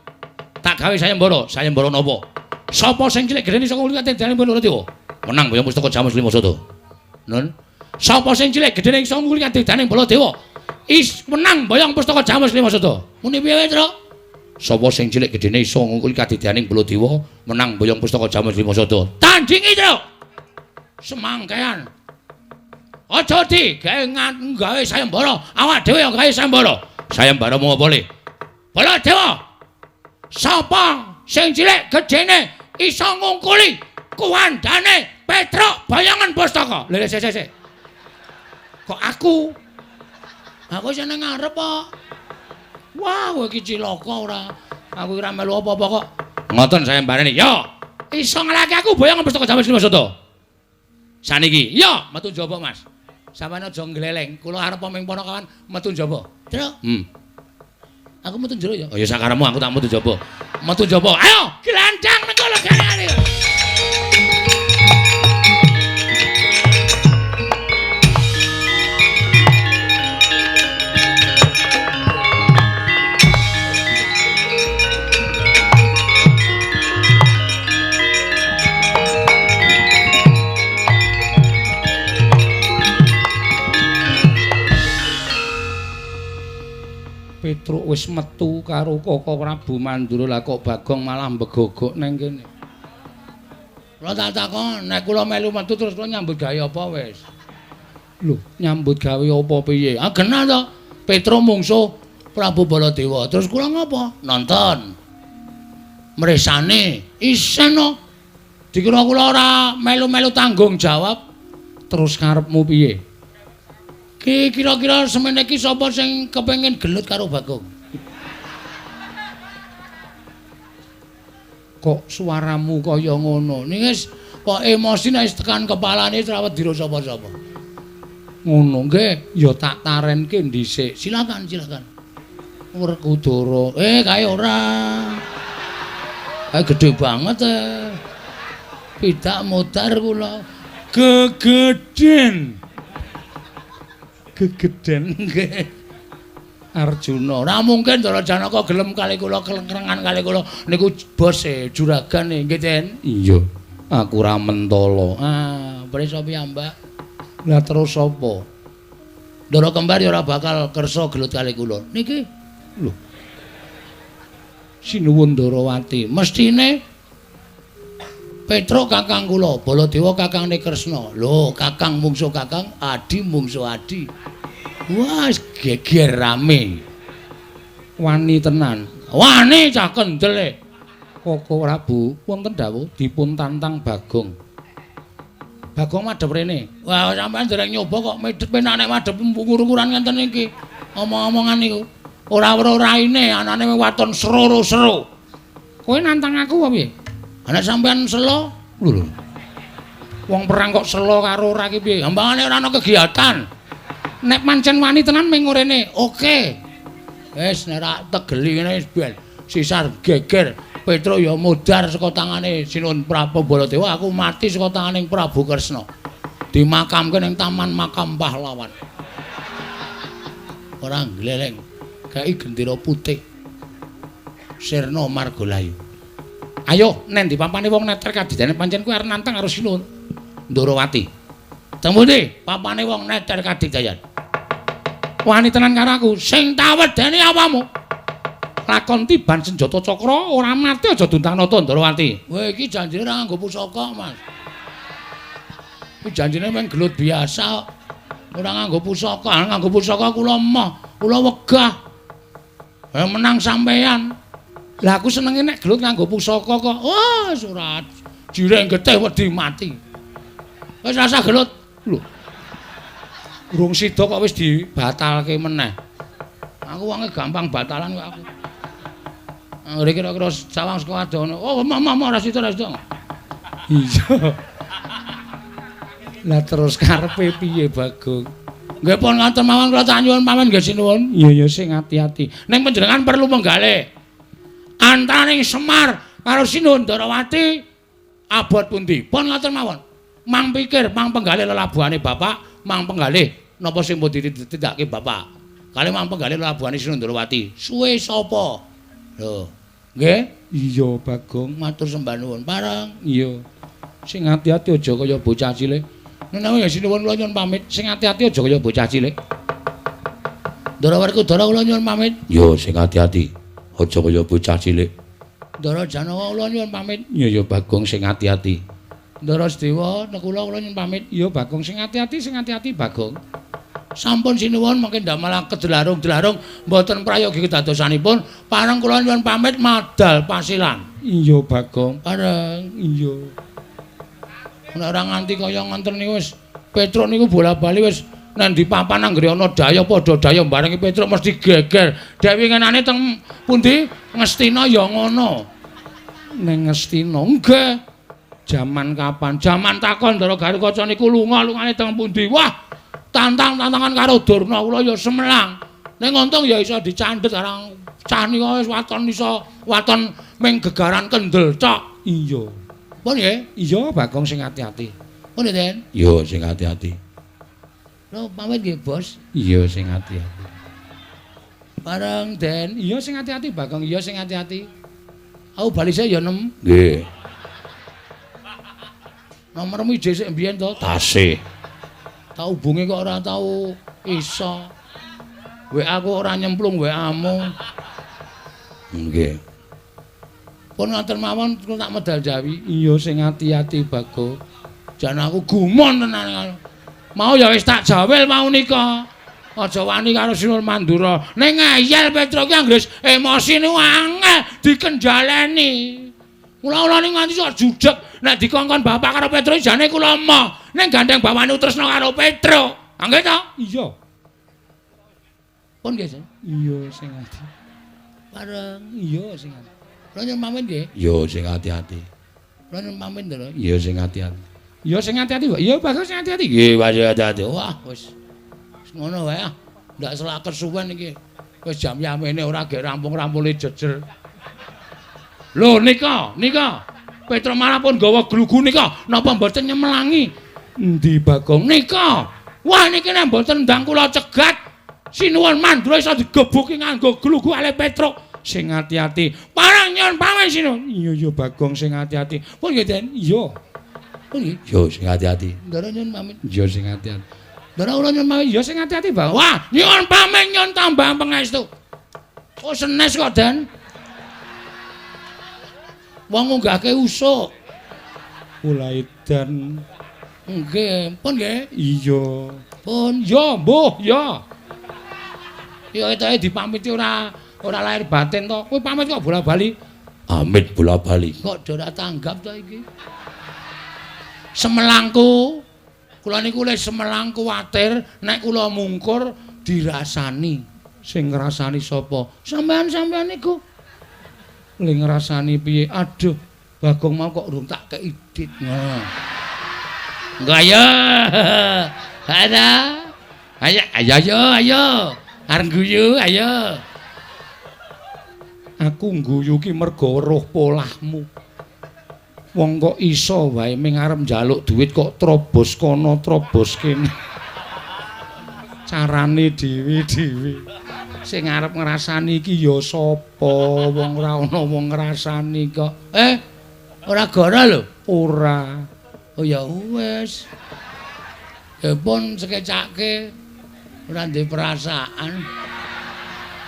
Tak gawe sayembara, sayembara napa? Sapa sing cilik gedene saka nguliate dene Baladewa? Menang boyong pustaka Jamus Lima Sada. Nun. Sapa sing cilik gedene iso nguliate dene Baladewa? Is menang boyong pustaka Jamus Lima Sada. Muni piye wae, Truk? Sapa sing cilik gedene iso ngungkuli kadidyaning Baladewa menang boyong pustaka Jamus Lima Sada. Tandingi, Truk. Semangkean. Aja di gawe gawe sayembara, awak dhewe ya gawe sayembara. Sayembara mung apa le? Baladewa. Sapa sing cilik gedene iso ngungkuli kuwandane Petruk bayangan pustaka. Lha sik sik. Kok aku? Aku sing nang ngarep kok. Wah, kowe iki cilaka ora. Aku ora melu apa-apa kok. Ngoten sayembarane. Yo, iso ngelake aku boyong pustaka Jamus Lima Sada. Saniki. Yo, metu njaba, Mas. Sampeyan aja ngleleng. Kula arep ming ponokawan metu njaba. Truk. Aku metu njero ya. Oh ya sakaremu aku tak metu njaba. Metu njaba. Ayo, gelandang nang kono gane. wis metu karo Koko Prabu Mandura, lah kok Bagong malah mbegogok nang kene. Kula tak takon, nek kula melu metu terus kula nyambut gawe apa wis? Lho, nyambut gawe apa piye? Ah genah to. Petro mungsuh Prabu Baladewa. Terus kula ngapa? Nonton. Mresane isen no. Dikira kula ora melu-melu tanggung jawab. Terus karepmu piye? Ki kira-kira semene iki sapa sing kepengin gelut karo Bagong? Kok suaramu kaya ngono? Ning wis kok emosi nek wis tekan kepalane ora wedi sapa-sapa. Ngono nggih, ya tak tarenke dhisik. Silakan, silakan. Werkudara. Kae ora. Kae gedhe banget. Pidak modar kula. Gegeden. Gegeden nggih. Arjuna. Ora mungkin Ndara Janaka gelem kali kula kelengkrengan kali kula niku bose juragane nggih, Den. Iya. Aku ora mentala. Ah, prisa piyambak. Lah terus sapa? Ndara kembar ya ora bakal kersa gelut kali kula. Niki lho. Sinuwun Ndarawati, mestine Petruk kakang kula, Baladewa kakangne Kresna. Lho, kakang mungsuh kakang, adi mungsuh adi. Wah, geger rame. Wani tenan. Wani cah kendele. Koko Prabu, wonten dawuh dipun tantang Bagong. Bagong madhep rene. Wah, sampean dereng nyoba kok medhep penak nek madhep ngukur-ukuran ngenten iki. Omong-omongan niku. Ora weruh raine, anane waton sero-sero. Kowe nantang aku apa piye? Ana sampean selo? Lho lho. Wong perang kok selo karo ora ki piye? Gampangane ora ana kegiatan. Nek pancen wani tenan ming rene. Oke. Wis nek ra tegeli ngene wis ben sisar geger. Petruk ya modar saka tangane Sinuwun Prabu Baladewa, aku mati saka tangane Prabu Kresna. Dimakamke ning Taman Makam Pahlawan. Ora gleleng. Kai gendera putih. Sirna Margalayu. Ayo nen di papane wong neter kadidane pancen kuwi arep nantang karo Sinuwun Ndarawati. Teng pundi papane wong neter kadidayan? Wani tenan karo aku, sing tawedeni awamu. Lakon tiban senjata cakra ora mati aja duntang nata Ndarawati. Kowe iki janjine ora nganggo pusaka, Mas. Kuwi janjine mung gelut biasa. Ora nganggo pusaka, nganggo pusaka kula emoh, kula wegah. Menang sampean. Lah aku senenge nek gelut nganggo pusaka kok. Wah, ora jireng getih wedi mati. Wis rasa gelut. Lho. Urung sida kok wis dibatalke meneh. Aku wonge gampang batalan kok aku. Anggere kira-kira sawang saka adoh. Oh, mama ora sida, ora sida. Iya. Lah terus karepe piye, Bagong? Nggih pun ngoten mawon kula tak nyuwun pamit nggih sinuwun. Iya ya sing ati-ati. Ning panjenengan perlu menggalih. Antaraning Semar karo Sinuwun Ndarawati abot pundi? Pun ngoten mawon. Mang pikir, mang penggalih lelabuhane bapak, mang penggalih napa sing pun ditindakake bapak. Kali mang penggalih lelabuhane Sinuwun Ndarawati. Suwe sapa? Lho, nggih? Iya, Bagong, matur sembah nuwun. Pareng. Iya. Sing ati-ati aja kaya bocah cilik. Menawi ya sinuwun kula nyuwun pamit. Sing ati-ati aja kaya bocah cilik. Ndara Werkudara kula nyuwun pamit. Yo sing ati-ati aja kaya bocah cilik. Ndara Janaka kula nyuwun pamit. Iya ya Bagong sing ati-ati. Ndara Sedewa Nekula kula nyuwun pamit. Iya Bagong sing ati-ati, sing ati-ati Bagong. Sampun sinuwun mangke ndamel kedelarung-delarung mboten prayogi kedadosanipun. Pareng kula nyuwun pamit madal pasilan. Iya Bagong. Pareng. Iya. Nek ora nganti kaya ngoten niku wis Petruk niku bola-bali wis nang ndi papan anggere ana daya padha daya barengi Petruk mesti geger. Dewi ngenane teng pundi Ngastina ya ngono. Ning Ngastina nggih. Jaman kapan? Jaman takon Ndara Garukaca niku lunga lungane teng pundi? Wah, tantang-tantangan karo Durna kula ya semelang. Ning untung ya iso dicandhet karang cah nika wis waton iso waton ming gegaran kendel cok. Iya. Pun nggih? Iya, Bagong sing ati-ati. Pun nggih, Den? Iya, sing ati-ati. Lho, pamit nggih, Bos. Iya, sing ati-ati. Bareng, Den. Iya, sing ati-ati, Bagong. Iya, sing ati-ati. Aku bali sik ya, Nem. Nggih. Nomormu ije sik mbiyen to? Tasih. Tak hubungi kok ora tau iso. WA aku ora nyemplung WA-mu. Nggih. Pun ngoten mawon kula tak medal Jawi. Iya sing ati-ati Bagong. Jan aku gumun tenan. Mau ya wis tak jawel mau nika. Aja wani karo Sinuwun Mandura. Ning ngeyel Petruk ki anggere emosi niku angel dikenjaleni. Kula-kula niku nganti sok jujeg nek dikongkon bapak karo Petruk jane kula emoh. Ning gandeng bawane tresna karo Petruk. Nggih to? Iya. Pun nggih, Sen. Iya sing ati. Bareng iya sing ati. Kula nyuwun pamit nggih. Iya sing ati-ati. Kula nyuwun pamit lho. Iya sing ati-ati. Iya sing ati-ati, Pak. Iya bagus sing ati-ati. Nggih, ati-ati. Wah, wis. Ngono wae ah. Ndak selak kesuwen iki. Wis jam yamene ora gek rampung-rampule jejer. Lho nika, nika. Petruk malah pun gawa glugu nika. Napa mboten nyemelangi? Endi Bagong nika? Wah niki nek mboten ndang kula cegat, Sinuwun Mandura iso digebuki nganggo glugu ale Petruk. Sing ati-ati. Parang nyuwun pamit Sinuwun. Iya iya Bagong sing ati-ati. Pun nggih Den. Iya. Pun nggih. Iya sing ati-ati. Ndara nyuwun pamit. Iya sing ati-ati. Ndara kula nyuwun pamit. Ya sing ati-ati, Bang. Wah, nyuwun pamit nyuwun tambah pangestu. Oh, senes kok, Den. Wong ngunggahke usuk. Kula edan. Nggih, pun nggih. Iya. Pun ya, mbuh, ya. Ya ketoke dipamiti ora lahir batin to. Kowe pamit kok bola-bali. Amit bola-bali. Kok ora tanggap to iki? Semelangku. Kula niku le semelang kuwatir nek kula mungkur dirasani. Sing ngrasani sapa? Sampeyan-sampeyan niku. Le ngrasani piye? Aduh, Bagong mau kok urung tak kei dit. Ngono. Ayo. Ada. Ayo ayo ayo ayo. Arep guyu ayo. Aku ngguyu ki mergo weruh polahmu. Wong kok iso wae ming arep njaluk duit kok trobos kono trobos kene. Carane dhewe-dhewe. Sing arep ngrasani iki ya sapa? Wong ora ana wong ngrasani kok. Ora goro lho. Ora. Oh ya wis. Ya pun sekecake ora ndek perasaan.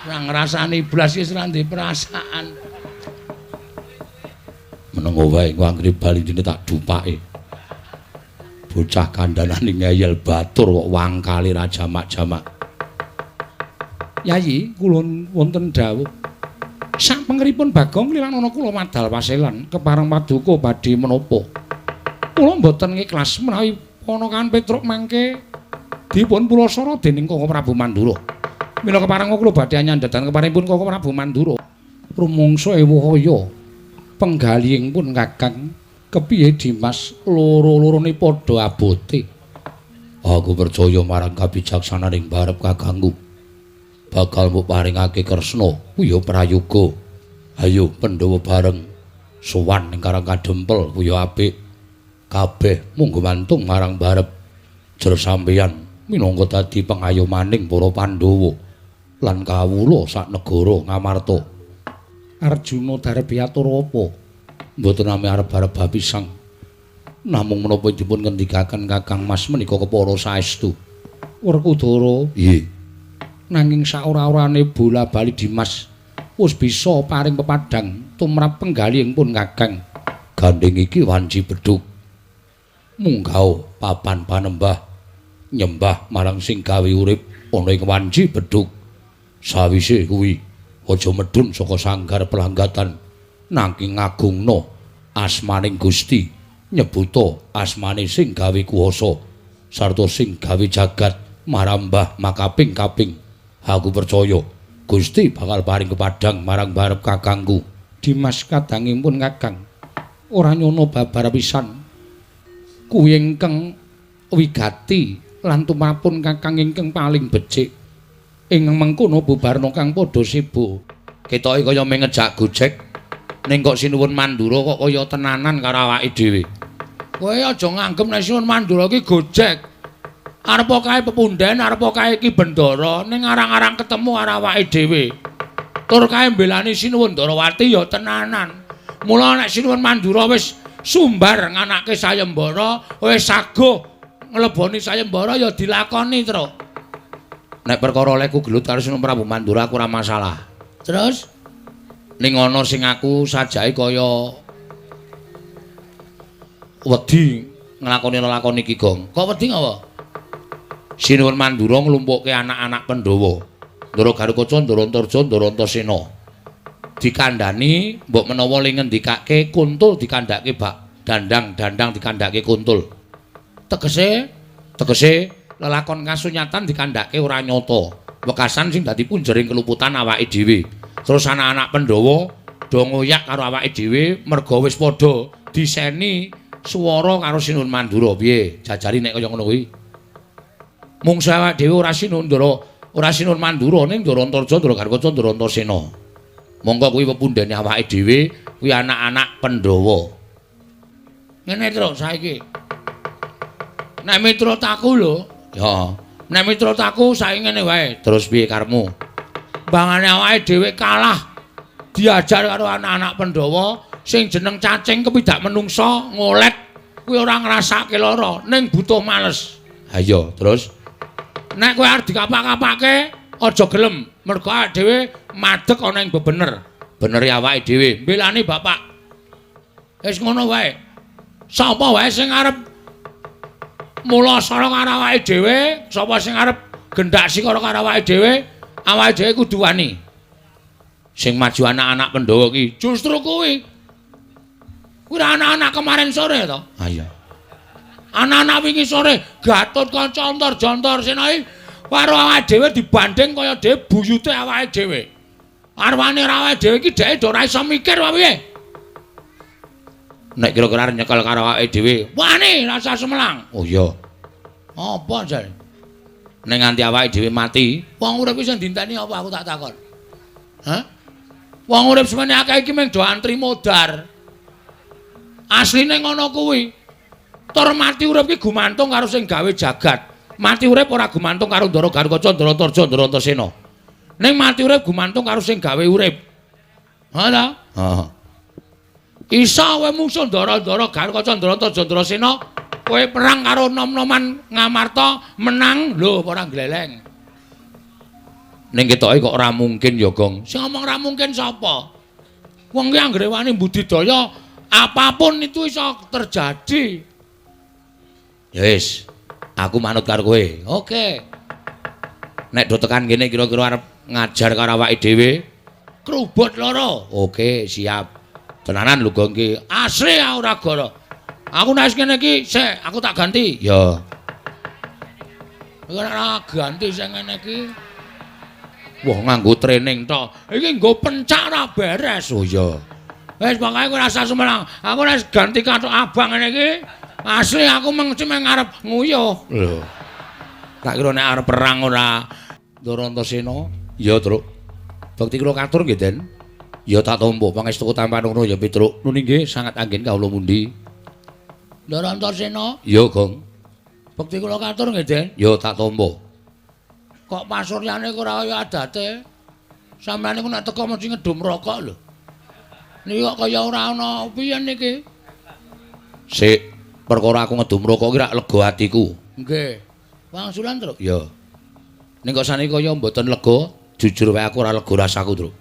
Ora ngrasani blas wis ora ndek perasaan. Menengo wae engko anggere bali dene tak dupake. Bocah kandhanane ngeyel batur kok wangkale ra jamak-jamak. Yayi, kula wonten dawuh. Sak pengeripun Bagong lilanana kula madal paselan kepareng paduka badhe menapa. Kula mboten ngikhlas menawi ponakan Petruk mangke dipun pulasara dening Koko Prabu Mandura. Mila kepareng kula badhe nyandhadan keparengipun Koko Prabu Mandura. Rumangsa ewuh kaya penggalihing pun Kakang kepiye Dimas loro-lorone padha abote. Aku percaya marang kabijaksananing barep kakangku. Bakal mbok paringake Kresna kuya prayoga. Ayo Pandhawa bareng sowan ning Karang Kadempel kuya apik. Kabeh munggo mantung marang barep. Jer sampeyan minangka dadi pengayomaning para Pandhawa lan kawula sak negara Ngamarta. Arjuna darep atur apa? Mboten nami arep-arep bapisang. Namung menapa dipun ngendikaken Kakang Mas menika kepara saestu. Werkudara, nggih. Nanging saora-orane bola-bali Dimas wis bisa paring pepadhang tumrap penggalihing pun Kakang. Gandeng iki wanci bedhug. Munggah papan panembah nyembah marang sing gawe urip ana ing wanci bedhug. Sawise kuwi aja medhun saka sanggar pelanggatan nanging ngagungna asmaning Gusti, nyebuta asmane sing gawe kuwasa sarta sing gawe jagat marambah makaping-kaping. Aku percaya Gusti bakal paring kepadhang marang barep kakangku. Dimas kadangipun Kakang ora nyono babar pisan. Kuwi ingkang wigati lan tumrapun Kakang ingkang paling becik. Ing mengkono bubarna kang padha sibuk. Ketoke kaya mung ngejak gojek ning kok Sinuwun Mandura kok kaya tenanan karo awake dhewe. Kowe aja nganggep nek Sinuwun Mandura iki gojek. Arep kae pepunden, arep kae iki bendara, ning arang-arang ketemu karo awake dhewe. Tur kae mbelani Sinuwun Ndarawati ya tenanan. Mula nek Sinuwun Mandura wis sumbar nganake sayembara, wis saguh ngleboni sayembara ya dilakoni, Truk. Nek perkara olehku gelut karo Sinuwun Prabu Mandura aku ora masalah. Terus ning ana sing aku sajake kaya wedi nglakoni lelakon iki, Gong. Kok wedi ngapa? Sinuwun Mandura nglumpukke anak-anak Pandhawa. Ndara Garukaca, Ndara Antarja, Ndara Antasena. Dikandhani mbok menawa le ngendikake kuntul dikandhake bak dandang, dandang dikandhake kuntul. Tegese, tegese lelakon kasunyatan dikandhake ora nyata. Wekasan sing dadi punjering keluputan awake dhewe. Terus anak-anak Pandhawa do ngoyak karo awake dhewe merga wis padha diseni swara karo Sinuwun Mandura. Piye? Jajari nek kaya ngono kuwi. Mungsuh awake dhewe ora Sinuwun Ndara, ora Sinuwun Mandura ning Ndara Antarja, Ndara Garukaca, Ndara Antasena. Monggo kuwi pepundhene awake dhewe, kuwi anak-anak Pandhawa. Ngene terus saiki. Nek miturut aku lho, ya. Nek miturut aku saiki ngene wae. Terus piye karepmu? Bangane awake dhewe kalah diajar karo anak-anak Pandhawa sing jeneng cacing kepidak menungsa ngolet kuwi ora ngrasake lara ning butuh males. Ha iya, terus nek kowe arep dikapak-kapake aja gelem mergo awake dhewe madeg ana ing bebener. Benere awake dhewe mbelani bapak. Wis ngono wae. Sapa wae sing arep mulasara karo awake dhewe, sapa sing arep gendak sikara karo awake dhewe, awake dhewe kudu wani. Sing maju anak-anak Pandhawa ki justru kuwi. Kuwi anak-anak kemarin sore to? Ha iya. Anak-anak wingi sore Gatotkaca Antarja Antasena iki karo awake dhewe dibanding kaya dhewe buyute awake dhewe. Arwane awake dhewe iki dheke ora iso mikir apa piye? Nek kira-kira arep nyekel karo awake dhewe, wani rasa semelang. Oh iya. Apa jare? Nek nganti awake dhewe mati, wong urip iki sing dinteni apa aku tak takon. Hah? Wong urip semene akeh iki mung do antri modar. Asline ngono kuwi. Tur mati urip iki gumantung karo sing gawe jagat. Mati urip ora gumantung karo Ndara Garukaca, Ndara Antarja, Ndara Antasena. Ning mati urip gumantung karo sing gawe urip. Ha ta? Heeh. Isa kowe mungsuh Ndara-ndara Garukaca, Ndara Antarja, Ndara Sena, kowe perang karo nom-noman Ngamarta menang lho ora gleleng. Ning ketoke kok ora mungkin ya, Gong. Sing ngomong ora mungkin sapa? Wong ki anggere wani budidaya apapun itu iso terjadi. Ya wis, aku manut karo kowe. Oke. Nek do tekan kene kira-kira arep ngajar karo awake dhewe, krubut loro. Oke, siap. Tenanan lho Gong ki. Asli ora gara. Aku nek ngene iki, sik aku tak ganti. Ya. Ora ganti sing ngene iki. Wah, nganggo training tok. Iki nggo pencak ora beres. Oh iya. Wis pokoke kowe rasa sumelang. Aku nek ganti kathok abang ngene iki, asli aku mengci meng arep nguyuh. Lho. Tak kira nek arep perang ora Ndara Antasena. Ya, Truk. Bekti kula katur nggih, Den. Ya tak tampa pangestuku tampan ngono ya, Petruk. Nuni nggih sangat anggen kawula mundi. Ndara Antasena. Ya, Gong. Bekti kula katur nggih, Den. Ya tak tampa. Kok pasuryane ora kaya adate? Sampeyan niku nek teko mesti ngedum rokok lho. Niki kok kaya ora ana piye niki? Sik, perkara aku ngedum rokok iki rak lega atiku. Nggih. Wangsulan, Truk? Ya. Ning kok saniki kaya mboten lega, jujur wae aku ora lega rasaku, Truk.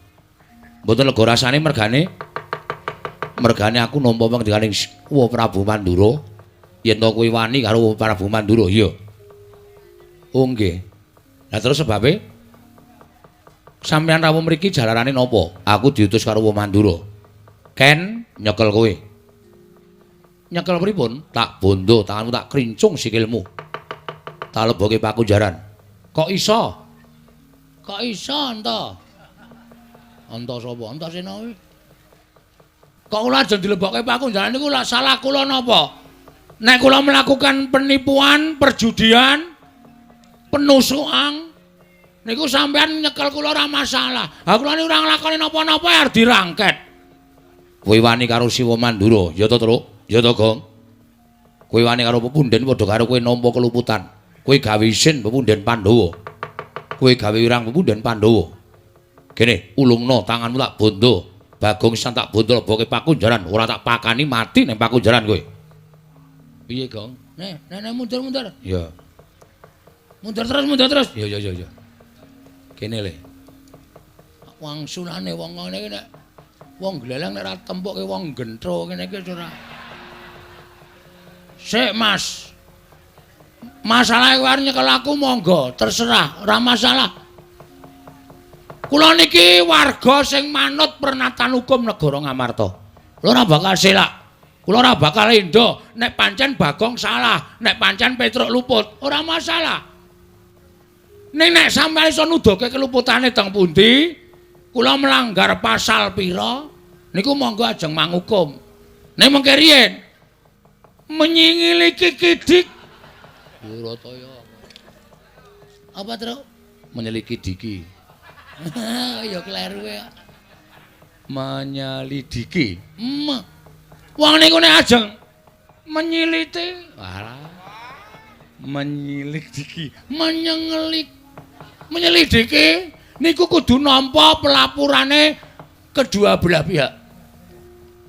Mboten lega rasane mergane aku nampa pangandikaning Wa Prabu Mandura yen to kuwi wani karo Prabu Mandura, iya. Oh nggih. Lah terus sebabe sampeyan rawuh mriki jalarane napa? Aku diutus karo Wa Mandura. Ken nyekel kowe. Nyekel pripun? Tak bondo tanganmu tak krincung sikilmu. Tak leboke pakunjaran. Kok iso? Kok iso enta? Enta sapa? Antasena kuwi. Kok kula ajeng dilebokke pakunjaran niku lak salah kula napa? Nek kula melakukan penipuan, perjudian, penusukan niku sampean nyekel kula ora masalah. Ha kula niku ora nglakoni napa-napa arep dirangket. Kowe wani karo Siwa Mandura, ya to, Truk? Ya to, Gong? Kowe wani karo pepunden padha karo kowe nampa keluputan. Kowe gawe isin pepunden Pandhawa. Kowe gawe wirang pepunden Pandhawa. Kene, ulungno tanganmu tak bondo. Bagong sisan tak bondo leboke pakunjaran, ora tak pakani mati ning pakunjaran kowe. Piye, Gong? Nek, nek mundur-mundur. Ya. Mundur terus, mundur terus. Ya, ya, ya, ya. Kene le. Wangsulane wong ngene iki nek wong gleleng nek ora tempukke wong gentro ngene iki ora. Sik, Mas. Masalah kowe arep nyekel aku monggo, terserah, ora masalah. Kula niki warga sing manut pernatan hukum negara Ngamarta. Kula ora bakal selak. Kula ora bakal endo nek pancen Bagong salah, nek pancen Petruk luput, ora masalah. Ning nek sampeyan iso nuduhke keluputane teng pundi, kula melanggar pasal pira, niku monggo ajeng mangukum. Ning mengke riyen menyingiliki kidik Durataya. Apa, Truk? Menyeliki diki. Ya kleru ya. Menyelidiki. Wong niku nek ajeng menyiliti, walah. Menyelidiki, menyengelik. Menyelidiki niku kudu nampa pelapurane kedua belah pihak.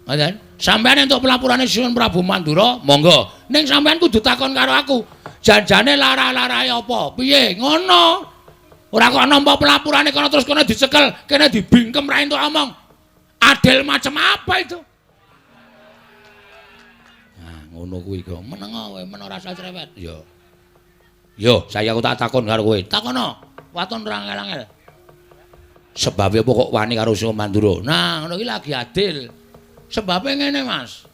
Ngoten? Sampeyan entuk pelapurane Sinuwun Prabu Mandura, monggo. Ning sampeyan kudu takon karo aku. Janjane lara-larae apa? Piye? Ngono. Ora kok nampa pelapurane kono terus kono dicekel, kene dibingkem ra entuk omong. Adil macam apa itu? Nah, ngono kuwi kok. Meneng kowe, men ora usah cerewet. Yo. Yo, saiki aku tak takon karo kowe. Takono. Waton ora angel-angel. Sebabe apa kok wani karo Sinuwun Mandura? Nah, ngono iki lagi adil. Sebabe ngene, Mas.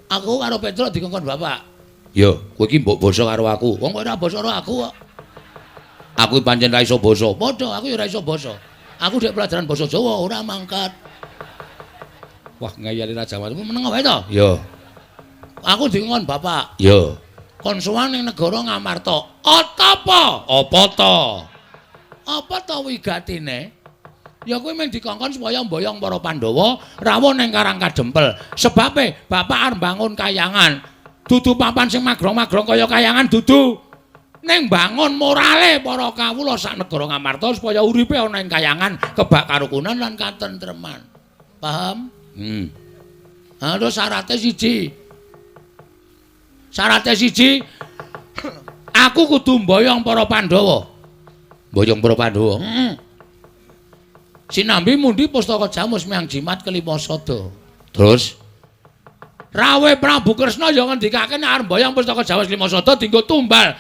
Aku karo Petruk dikongkon bapak. Yo, kowe iki mbok basa karo aku. Wong kowe ora basa karo aku kok. Aku pancen ra iso basa. Padha, aku ya ora iso basa. Aku dhek pelajaran basa Jawa ora mangkat. Wah, ngeyeli Raja Watu. Meneng wae to? Yo. Aku dikongkon bapak. Yo. Kon sowan ning negara Ngamarta. Apa? Apa to? Apa to wigatine? Ya kuwi mung dikongkon supaya mboyong para Pandhawa rawuh ning Karang Kadempel. Sebabe bapak arep mbangun kayangan. Dudu papan sing magrong-magrong kaya kayangan dudu. Ning bangun morale para kawula sak negara Ngamarta supaya uripe ana ing kayangan kebak karukunan lan katentreman. Paham? Ha terus syarate siji. Syarate siji aku kudu mboyong para Pandhawa. Mboyong para Pandhawa. Heeh. Sinambi mundi pustaka Jamus miang jimat kelima sada. Terus Rawe Prabu Kresna ya ngendikake nek arep mboyong pustaka Jamus lima sada dienggo tumbal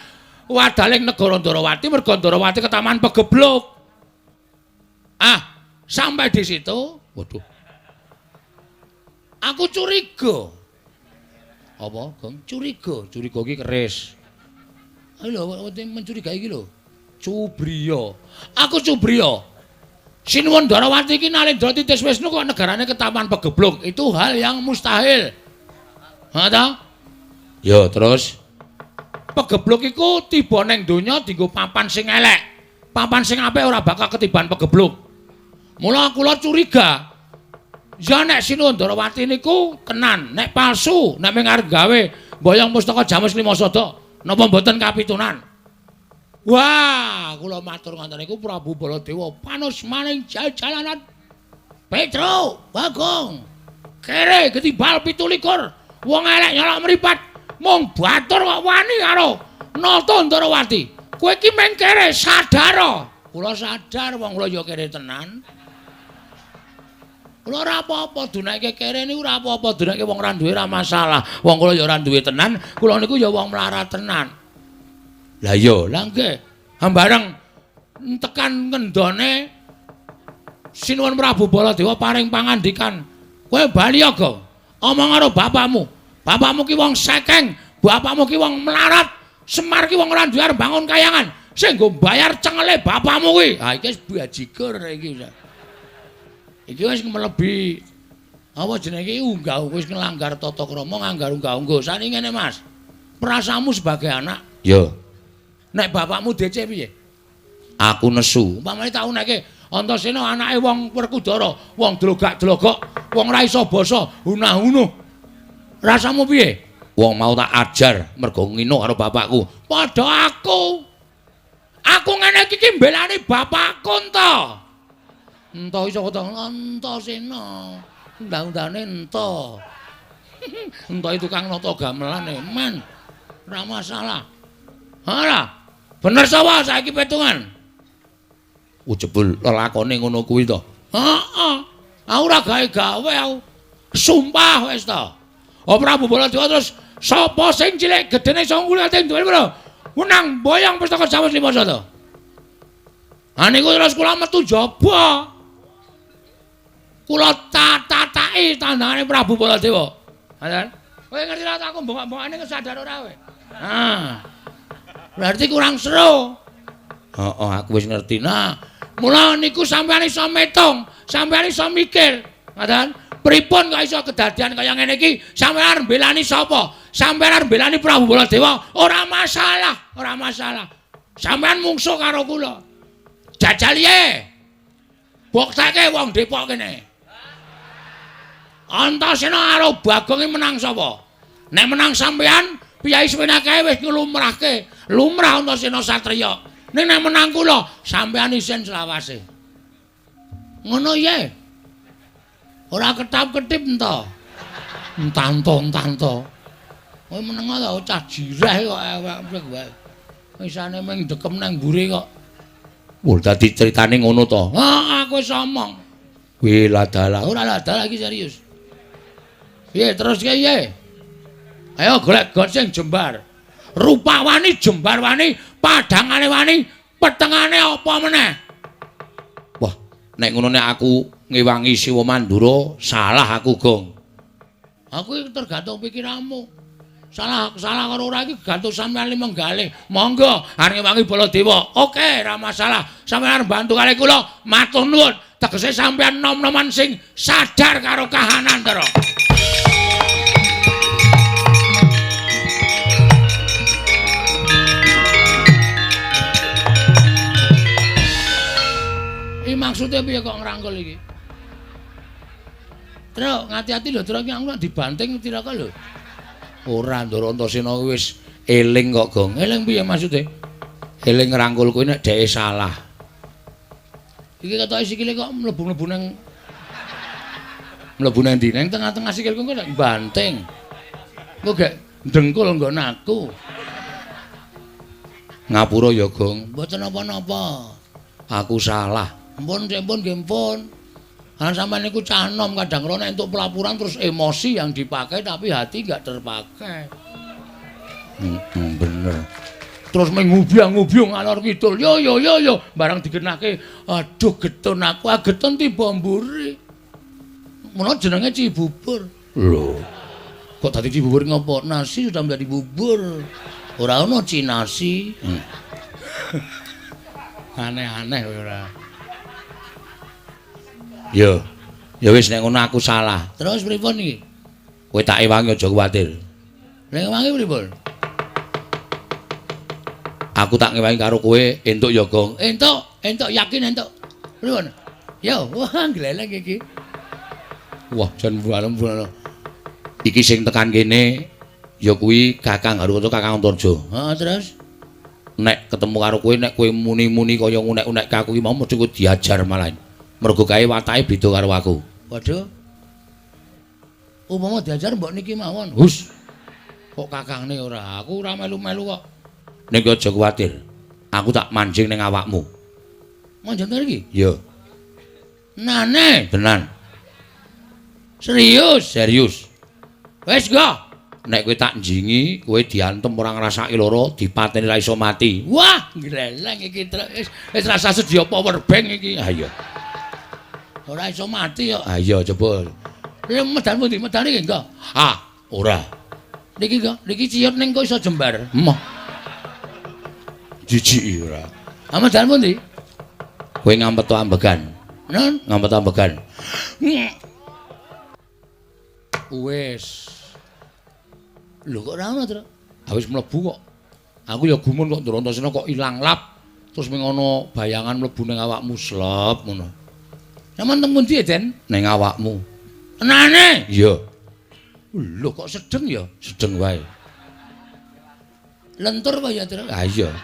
wadaling negara Ndarawati merga Ndarawati ketaman pegebluk. Ah, sampai di situ, waduh. Aku curiga. Apa, Gong? Curiga, curiga iki keris. Ayo lho, mencurigai iki lho. Cubriya. Aku cubriya. Sinuwun Ndarawati iki Nalendra Titis Wisnu kok negarane ketaman pegebluk. Itu hal yang mustahil. Ha ta? Ya, terus pegebluk iku tiba ning donya dienggo papan sing elek. Papan sing apik ora bakal ketiban pegebluk. Mula kula curiga. Ya nek Sinuwun Ndarawati niku tenan, nek palsu, nek mung arep gawe mboyong pustaka Jamus lima sada, napa mboten kapitunan? Wah, kula matur ngoten niku Prabu Baladewa panus maning jalanan. Petro, Bagong. Kere ketibal 27. Wong elek nyolok mripat. Mung batur kok wani karo Nata Ndarawati. Kowe iki mung kere sadar. Kula sadar wong kula ya kere tenan. Kula ora apa-apa dunake kere niku ora apa-apa, dunake wong ora duwe ora masalah. Wong kula ya ora duwe tenan, kula niku ya wong melarat tenan. Lah iya, lah nggih. Hambareng tekan ngendone Sinuwun Prabu Baladewa paring pangandikan, "Kowe bali ya, Gong. Omong karo bapakmu. Bapakmu ki wong sekeng, bapakmu ki wong melarat, Semar ki wong ora duwe arep bangun kayangan. Sing nggo bayar cengele bapakmu kuwi." Ha iki wis bajigur iki. Iki wis mlebi apa jenenge iki unggah wis nglanggar tata krama, nganggar unggah-ungguh. Saniki ngene, Mas. Perasaanmu sebagai anak? Ya. Nek bapakmu DC piye? Aku nesu. Umpamane tak uneke Antasena anake wong Werkudara, wong dlogak-dlogok, wong ora iso basa, hunah-hunuh. Rasamu piye? Wong mau tak ajar mergo ngino karo bapakku. Padha aku. Aku ngene iki ki mbelani bapakku ento. Ento iso kok Antasena. Undang-undane ento. Ento tukang nata gamelan e, men. Ora masalah. Ora. Bener sapa saiki petungan? Jebul lelakone ngono kuwi to. Heeh. Aku ora gawe-gawe aku. Sumpah wis to. Oh Prabu Baladewa terus sapa sing cilik gedene iso ngulate duwe pira? Menang boyong pustaka Jawa 5 to. Ha niku terus kula metu jaba. Kula tatataki tandangane Prabu Baladewa. Ngoten. Kowe ngerti ra aku mbongok-mbongane sadar ora kowe? Ah. Berarti kurang seru. Heeh, aku wis ngerti. Nah, mula niku sampeyan iso metung, sampeyan iso mikir. Ngoten. Pripun kok iso kedadian kaya ngene iki? Sampeyan arep mbelani sapa? Sampeyan arep mbelani Prabu Baladewa? Ora masalah, ora masalah. Sampeyan mungsuh karo kula. Jajal ye. Bukteke wong Depok kene. Antasena karo Bagong iki menang sapa? Nek menang sampeyan, piyai semene akeh wis nglumrahke. Lumrah Antasena satriya. Ning nek menang kula, sampeyan isin selawase. Ngono ye. Ora ketap-ketip ento. Entanto-entanto. Kowe meneng ta cah jireh kok ewek wae. Isane mung dekem nang mburi kok. Wah, dadi critane ngono to. Ha, aku wis omong. Wih, ladalah. Ora ladalah iki serius. Piye terus piye? Ayo golek got sing jembar. Rupa wani, jembar wani, padhangane wani, petengane apa meneh? Wah, nek ngono nek aku ngewangi Siwa Mandura, salah aku, Gong. Aku iki tergantung pikiranmu. Salah salah karo ora iki gantung sampeyan limenggalih. Monggo arep ngewangi Baladewa. Oke, ora masalah. Sampeyan arep bantu kali kula, matur nuwun. Tegese sampeyan nom-noman sing sadar karo kahanan, Ndara. Iki maksude piye kok ngrangkul iki? Truk, ngati-ati lho, Truk, iki aku nek dibanting tiraka lho. Ora, Ndara Antasena wis eling kok, Gong. Eling piye maksude? Eling ngrangkul kuwi nek dheke salah. Iki ketoke sikile kok mlebu-mlebu nang mlebu nang ndi? Nang tengah-tengah sikilku kok nek banting. Engko gek dengkul nggon aku. Ngapura ya, Gong. Mboten napa-napa. Aku salah. Ampun, ampun, nggih ampun. Kan sampean niku cah nom kadang kala nek entuk pelaporan terus emosi yang dipakai tapi hati enggak terpakai. Bener. Terus mengubyang-ngubyung ngalor kidul. Yo yo yo yo barang digenahke, aduh getun aku, ah getun tiba mburi. Mula jenenge Cibubur. Lho. Kok dadi Cibubur ngopo? Nasi sudah menjadi bubur. Ora ono cinasi. Aneh-aneh ora. Yo. Ya wis nek ngono aku salah. Terus pripun iki? Kowe tak ewangi aja kuwatir. Nek ewangi pripun? Aku tak ngewangi karo kowe entuk ya, Gong. Entuk, entuk yakin entuk. Pripun? Yo, wah gleleng iki. Wah, jan bualem-bualem. Iki sing tekan kene ya kuwi Kakang Harukoto, Kakang Antarja. Heeh, terus nek ketemu karo kowe, nek kowe muni-muni kaya ngunek-unek aku iki mau mesti kowe diajar malah. Mergo kae watake beda karo aku. Waduh. Upama diajar mbok niki mawon. Hus. Kok kakangne ora? Aku ora melu-melu kok. Nek aja kuwatir. Aku tak manjing ning awakmu. Manjing iki? Iya. Nane, tenan. Serius, serius. Wis go. Nek kowe tak njingi, kowe diantem ora ngrasake lara, dipateni ra iso mati. Wah, gleleng iki wis wis rasa sedia power bank iki. Ha iya. Ora iso mati kok. Ha iya coba. Lha medan pundi? Medan iki enggak? Ah, ora. Niki enggak, niki ciyut ning kok iso jembar. Emoh. Jijiki ora. Ah medan pundi? Kowe ngampet ambegan. Nun, ngampet ambegan. Wis. Lho kok ora ono, Tru? Ha wis mlebu kok. Aku ya gumun kok Ndara Antasena kok ilang lap. Terus ming ana bayangan mlebu ning awakmu slep ngono. Sampeyan teng pundi, Den? Ning awakmu. Tenane? Iya. Lho kok sedeng ya? Sedeng wae. Lentur apa ya, Tru? Ha iya.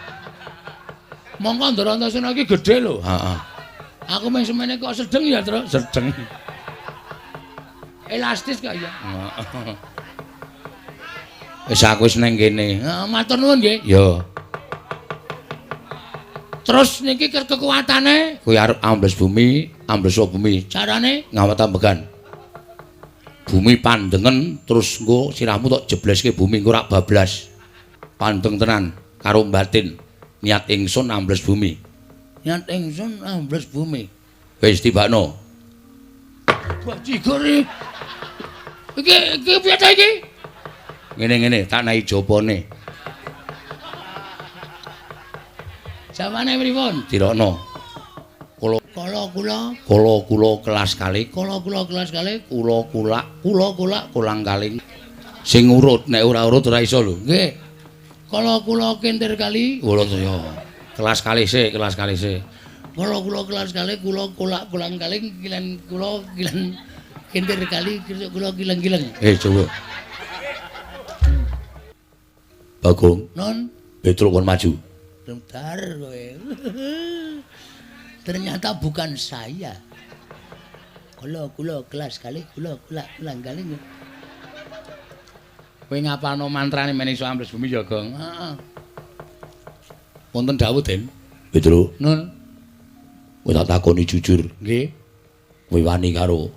Mongko Ndara Antasena iki gedhe lho. Heeh. Aku mung semene kok sedeng ya, Tru? Sedeng. Elastis kok ya. Heeh. Wis aku wis nang kene. Heeh, matur nuwun nggih. Ya. Terus niki kekuatane kowe arep ambles bumi, ambles bumi. Carane ngawat ambegan. Bumi pandengen terus engko sirahmu tok jebleske bumi engko rak bablas. Pandeng tenan karo batin. Niat ingsun ambles bumi. Niat ingsun ambles bumi. Wis tibakno. Bajigur iki. Iki iki piye ta iki? Ngene-ngene tak nahi jopone. Jawane pripun? Dirokno. Kala kula kala kula kelas kalih, kala kula kelas kalih, kula kulak, kula kulak kolang kaling. Sing urut nek ora urut ora iso lho. Nggih. Kala kula kentir kali, kula ya. Kelas kalih sik, kelas kalih sik. Kala kula kelas kalih, kula kulak kolang kaling, kilen kula kilen kentir kali, kula kileng-kileng. Coba. Bagong. Non, Petruk kon maju. Bentar kowe. Ternyata bukan saya. Kula kula kelas kali, kula kulak kolang kaling. Kowe ngapalno mantrane men iso ambles bumi ya, Gong? Heeh. Wonten dawuh, Den. Petruk. Nun. Kowe tak takoni jujur. Nggih. Kowe wani karo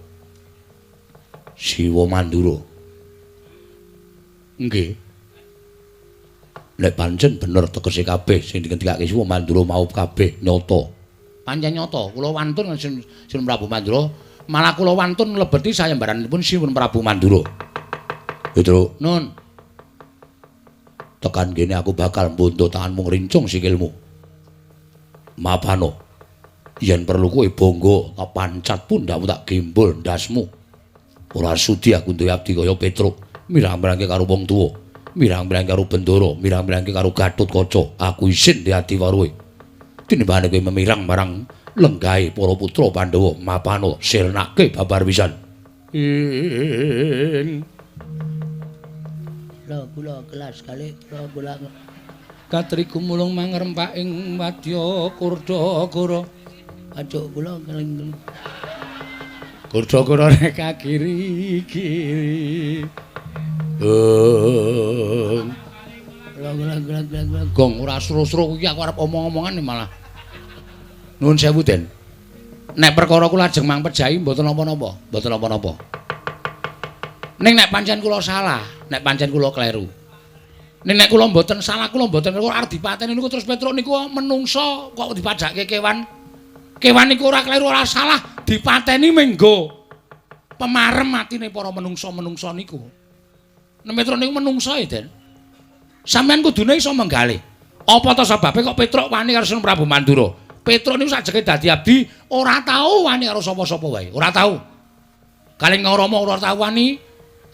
Siwa Mandura? Nggih. Nek pancen bener tegese kabeh sing dingendikake Siwa Mandura mau kabeh nyata. Pancen nyata, kula wantun Sin Prabu Mandura, malah kula wantun mlebeti sayembaranipun Sin Prabu Mandura. Petruk. Nun. Tekan kene aku bakal mbondo tanganmu ngrincung sikilmu. Mapano. Yen perlu kowe bangga, tak pancat pundhakmu tak gembol ndasmu. Ora sudi aku duwe abdi kaya Petruk, mirang-mirangke karo wong tuwa, mirang-mirangke karo Bendara, mirang-mirangke karo Gatotkaca. Aku isin di ati waruhe. Tinimbangane kowe memirang marang lenggahe para putra Pandhawa, mapano sirnake babar pisan. Ing kula kula kelas kalih kula kula katri gumulung mangrempak ing wadya Kurdagara. Pacuk kula keling Kurdagara rek kiri-kiri. Gong. Kula kula kula kula gong ora sro-sro kuwi aku arep omong-omongan malah. Nuwun sewu, Den. Nek perkara kula ajeng mangpejahi mboten napa-napa, mboten napa-napa. Ning nek pancen kula salah, nek pancen kula kleru. Ning nek kula mboten salah, kula mboten kleru arep dipateni niku terus Petruk niku menungso kok dipajake kewan. Kewan niku ora kleru ora salah, dipateni menggo pemarem atine para menungso-menungso niku. Nek Petruk niku menungso e, Den. Sampeyan kudune iso menggalih. Apa ta sebabe kok Petruk wani karo Sun Prabu Mandura? Petruk niku sajeke dadi abdi ora tau wani karo sapa-sapa wae, ora tau. Kalih Rama ora tau wani.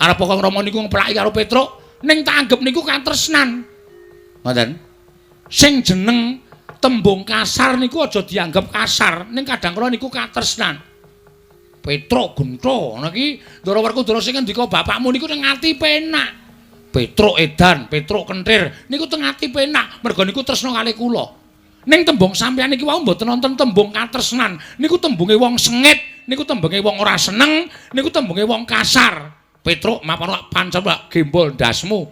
Arep kok Rama niku ngeplaki karo Petruk, ning tak anggep niku katresnan. Ngoten. Sing jeneng tembung kasar niku aja dianggep kasar, ning kadang kala niku katresnan. Petruk gentho, ngono iki Ndara Werkudara sing ngendika bapakmu niku ning ati penak. Petruk edan, Petruk kentir niku teng ati penak, merga niku tresna kalih kula. Ning tembung sampeyan niki wau mboten wonten tembung katresnan, niku tembunge wong sengit, niku tembunge wong ora seneng, niku tembunge wong kasar. Petruk mapan pancen gembol ndasmu.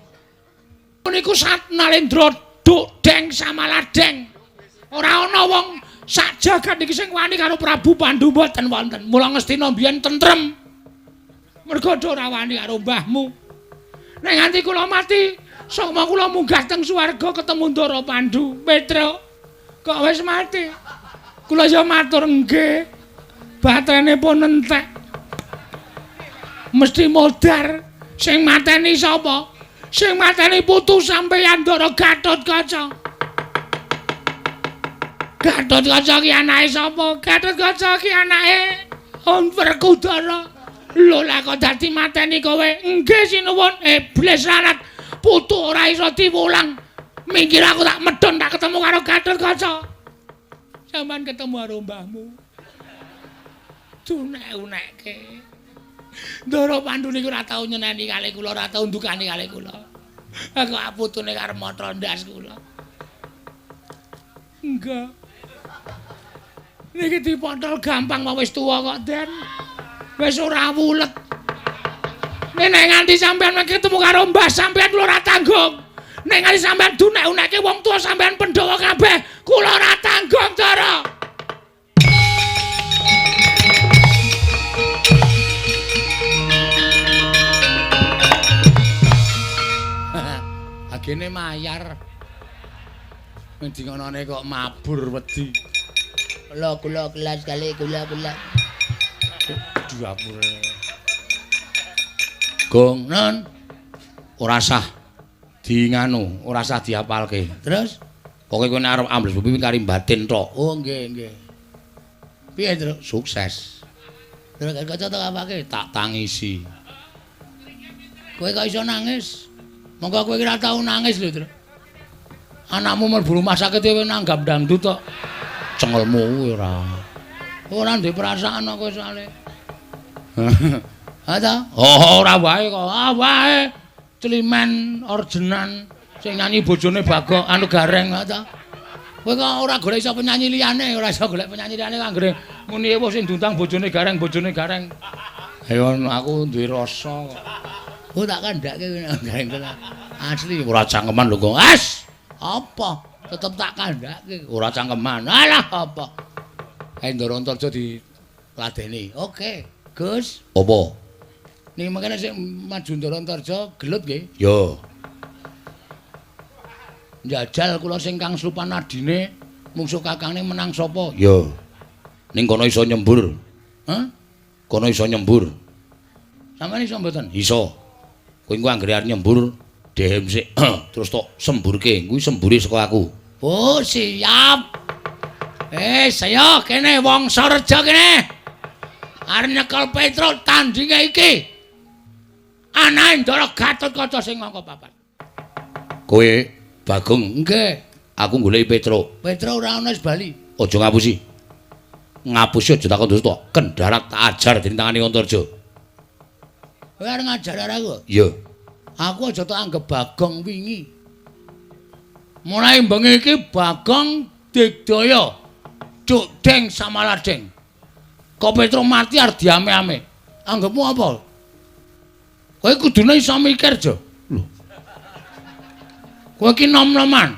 Niku sat Nalendra duk deng samaladeng. Ora ana wong sak jagat niki sing wani karo Prabu Pandu mboten wonten. Mula Ngastina mbiyen tentrem. Merga ora wani karo mbahmu. Nek nganti kula mati, sukma kula munggah teng swarga ketemu Ndara Pandu. Petruk kok wis mati. Kula ya matur nggih. Baterene pun entek. Mesti modar. Sing mateni sapa? Sing mateni putu sampeyan Ndara Gatotkaca. Gatotkaca ki anake sapa? Gatotkaca ki anake Werkudara. Lho lah kok dadi mateni kowe? Nggih sinuwun. Iblis larat. Putu ora iso diwulang. Minggir aku tak medhon tak ketemu karo Gatotkaca. Sampeyan ketemu karo mbahmu. Dunek-unekke. Ndara Pandu niku ora tau nyeneni kalih kula, ora tau ndukani kalih kula. Aku putune karo matra ndas kula. Enggak. Niki dipotol gampang wae wis tuwa kok, Den. Wis ora wulet. Nek nganti sampean ketemu karo mbah sampean kula ora tanggung. Nek nganti sampean dunek-unekke wong tuwa sampean Pandhawa kabeh, kula ora tanggung, Ndara. Agene mayar. Ngendi ngonone kok mabur wedi. Kula kula kelas kali kula kula. Dapure. Gong non ora sah di nganu, ora sah diapalke. Terus pokoke kowe nek arep ambles bumi kari batin tok. Oh nggih nggih. Piye, Truk? Sukses. Terus kaca tok apake? Tak tangisi. Kowe kok iso nangis? Monggo kowe ora tau nangis lho, Truk. Anakmu mlebu rumah sakit kowe nanggap dangdut tok. Cengelmu kuwi ora. Ora ndek perasaan kok kowe soalé. Ha ta? Oh, ora wae kok. Ah wae. Celimen orjenan sing nyanyi bojone Bagong anu Gareng ha ta. Kowe kok ora golek iso penyanyi liyane, ora iso golek penyanyi liyane anggere muni ewuh sing diundang bojone Gareng, bojone Gareng. Ayo aku duwe rasa kok. Oh tak kandhake Gareng tenan. Asli ora cangkeman lho kok. As! Apa? Tetep tak kandhake. Ora cangkeman. Alah apa? Ayo Ndara Antarja diladeni. Oke, Gus. Apa? Niki mangkene sing maju Ndara Antarja gelut nggih. Ya. Njajal kula sing kang slupan adine mungsuh kakangne menang sapa? Ya. Ning kono iso nyembur. Hah? Kono iso nyembur. Sampeyan iso mboten? Iso. Kowe engko anggere arep nyembur dehem sik terus tok semburke. Kuwi sembure saka aku. Oh, siap. Saya kene wong Sareja kene. Arep nyekel Petruk tandinge iki. Anake Ndara Gatotkaca sing angka papat. Kowe Bagong? Nggih. Aku goleki Petruk. Petruk ora ana wis bali. Aja ngapusi. Ngapusi aja takon dosa tok. Kendharat tak ajar dening tangane Antarja. Kowe arep ngajar aku? Iya. Aku aja tok anggep Bagong wingi. Mulai bengi iki Bagong digdaya. Cuk deng samaladeng. Kok Petruk mati arep diame-ame. Anggepmu apa? Kowe kudune iso mikir, Jo. Lho. Kowe iki nom-noman.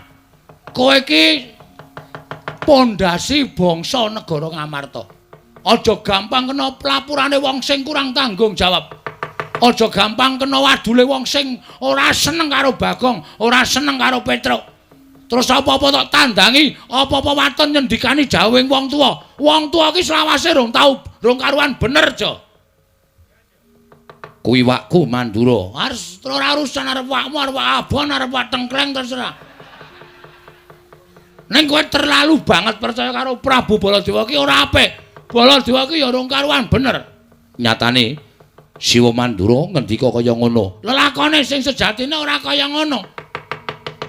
Kowe iki pondasi bangsa negara Ngamarta. Aja gampang kena pelapurane wong sing kurang tanggung jawab. Aja gampang kena wadule wong sing ora seneng karo Bagong, ora seneng karo Petruk. Terus apa-apa tok tandangi, apa-apa waton nyendikani jawing wong tuwa. Wong tuwa iki selawase rong tau, rong karuan bener, Jo. Kuwi wakku Mandura. Harus ora urusan arep wakmu, arep wak abon, arep wak tengkleng terserah. Ning kowe terlalu banget percaya karo Prabu Baladewa ki ora apik. Baladewa ki ya rong karuan bener. Nyatane Siwa Mandura ngendika kaya ngono. Lelakone sing sejatine ora kaya ngono.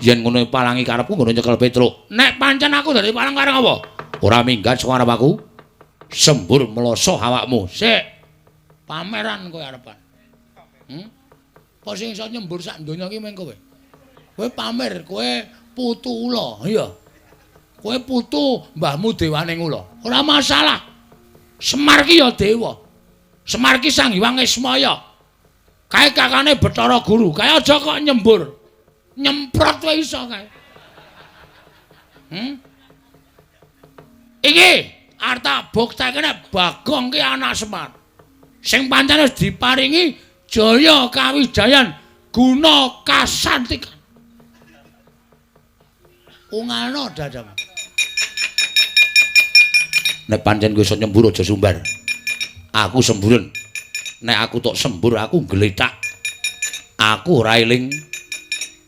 Yen ngono palangi karepku ngono nyekel Petruk. Nek pancen aku dadi palang kareng apa? Ora minggat saka arep aku. Sembur mloso awakmu. Sik. Pameran kowe arepan. Apa sing iso nyembur sak donya iki meng kowe? Kowe pamer, kowe putu ula, iya. Kowe putu mbahmu dewane ula. Ora masalah. Semar ki ya dewa. Semar ki Sang Hyang Ismaya. Kae kakane Bathara Guru. Kae aja kok nyembur. Nyemprot wae iso kae. Iki arep tak bukteke nek Bagong ki anak Semar. Sing pancen wis diparingi jaya kawijayan guna kasantikan. Ungalno dadamu. Nek pancen kowe iso nyembur aja sumbar. Aku semburen. Nek aku tok sembur aku gletak. Aku ora eling.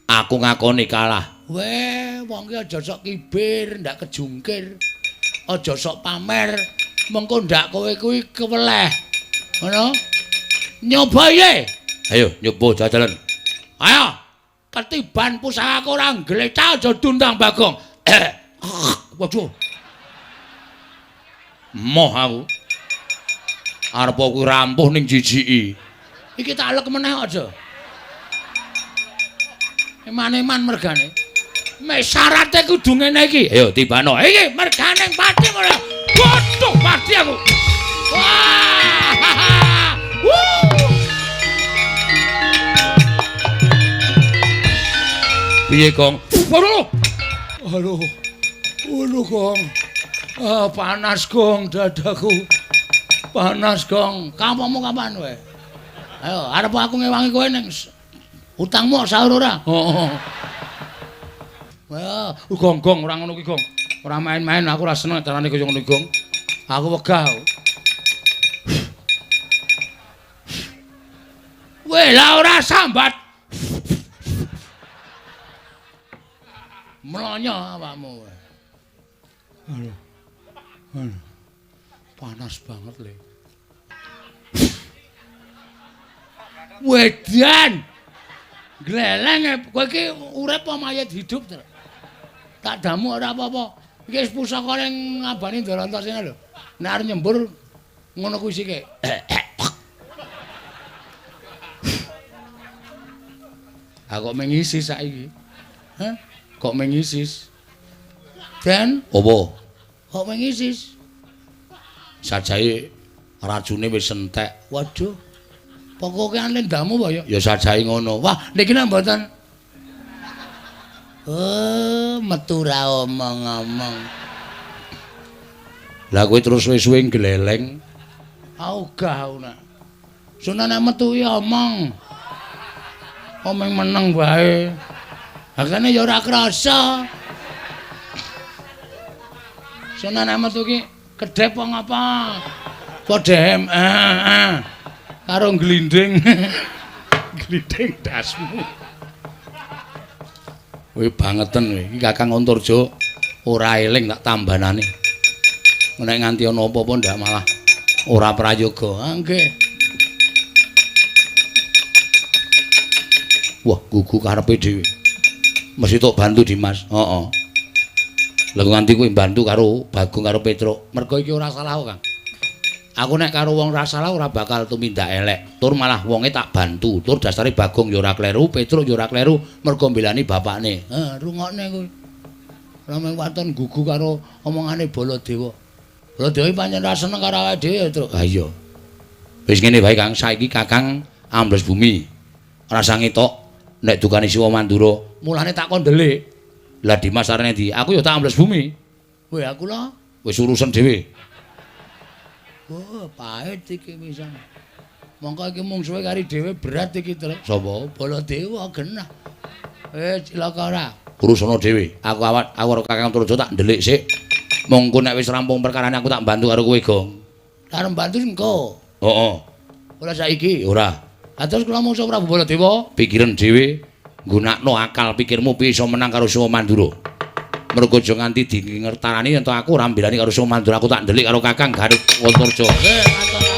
Aku ngakoni kalah. Weh, wong ki aja sok kibir, ndak kejungkir. Aja sok pamer, mengko ndak kowe kuwi keweleh. Ngono? Nyoba ye. Ayo nyoba jajalan. Ayo. Ketiban pusakaku ora gletak aja dundang Bagong. Waduh. Moh aku. Arep kuwi rampuh ning jijiki. Iki tak lek meneh aja. Eman-eman mergane. Mek syarate kudu ngene iki. Ayo tibano. Iki mergane pati ora. Waduh, pati aku. Wah. Wuh. Piye, Gong? Waduh. Aduh. Waduh, Gong. Ah, panas, Gong, dadaku. Panas, Gong. Kampungmu kapan kowe? Ayo, arep aku ngewangi kowe ning utangmu sahur ora? Heeh. Wah, Gong, Gong, ora ngono kuwi, Gong. Ora main-main, aku ora seneng carane kaya ngono, Gong. Aku wegah. Weh, lah ora sambat. Mlonyo awakmu. Aduh. Aduh. Panas banget, Le. Wedan. Gleleng kowe iki urip apa mayit hidup, Tru? Tak damu ora apa-apa. Iki wis pusaka ning ngabani Ndarantasena lho. Nek arep nyembur ngono kuwi sike. Aku kok mengisi saiki. Hah? Kok mengisis? Den, Apa? Kok mengisis? Sajae racune wis entek. Waduh. Pokoke lendamu apa ya? Ya sajae ngono. Wah, niki nek mboten. Oh, metu ra omong-omong. Lah kowe terus suwe-suwe gleleng. Ogah aku nak. Sunan nek metu ya omong. Omong meneng wae. Hakane ya ora krasa. Sunan nek metu ki kedhep apa ngapa? Padha karo glinding. Glinding dasmu. Kowe bangeten kowe. Iki Kakang Antarja ora eling tak tambanane. Nek nganti ana apa-apa ndak malah ora prayoga. Ah nggih. Wah, gugu karepe dhewe. Mesti tok bantu Dimas. Heeh. Lah nganti kowe bantu karo Bagong karo Petruk. Mergo iki ora salah, Kang. Aku nek karo wong ora salah ora bakal tumindak elek. Tur malah wonge tak bantu. Tur dasare Bagong ya ora kleru, Petruk ya ora kleru, mergo mbelani bapakne. Heh, rungokne kowe. Ora mung waton gugu karo omongane Baladewa. Baladewa pancen ora seneng karo awake dhewe ya, Truk. Ha iya. Wis ngene wae, Kang. Saiki Kakang ambles bumi. Rasa ngetok nek dukane Siwa Mandura. Mulane tak kon ndelik. Lah Dimas arene ndi? Aku ya tak ambles bumi. Weh, aku lho wis urusan dhewe. Oh, pahit iki pisan. Mongko iki mungsuhe kari dhewe berat iki, Truk. Sapa? Baladewa genah. Eh, cilaka ora. Urusana dhewe. Aku awak aku karo Kakang Antarja tak ndelik sik. Mongko nek wis rampung perkarane aku tak bantu karo kowe, Gong. Arep bantu engko. Heeh. Ora saiki? Ora. Ha terus kula mungsuh Prabu Baladewa, pikiran dhewe, nggunakno akal pikirmu piye iso menang karo Siwa Mandura. Mergo aja nganti dingertarani yen to aku ora mbelani karo Siwa Mandura, aku tak ndelik karo Kakang Garut Antarja. Nggih, matur-matur.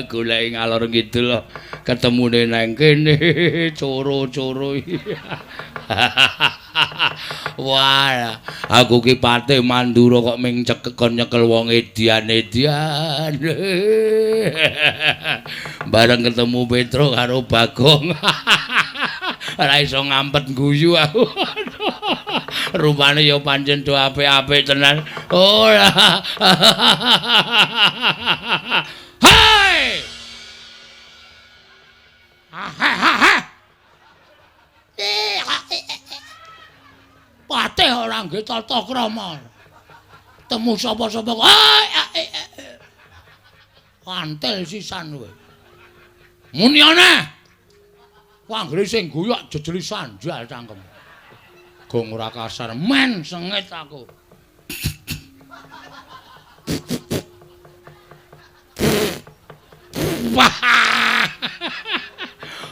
Goleki ngalor ngidul ketemune nang kene coro-coro. Wah, aku ki Patih Mandura kok ming cekekon nyekel wong edian-edian. Bareng ketemu Petruk karo Bagong. Ora iso ngampet guyu aku. Rupane ya pancen do apik-apik tenan. Ora. Hai! Patih ora nggih tata krama. Temu sapa-sapa kok. Antel sisan kowe. Muni aneh. Anggere sing guyok jejeli sanjal cangkem. Gong ora kasar men sengit aku.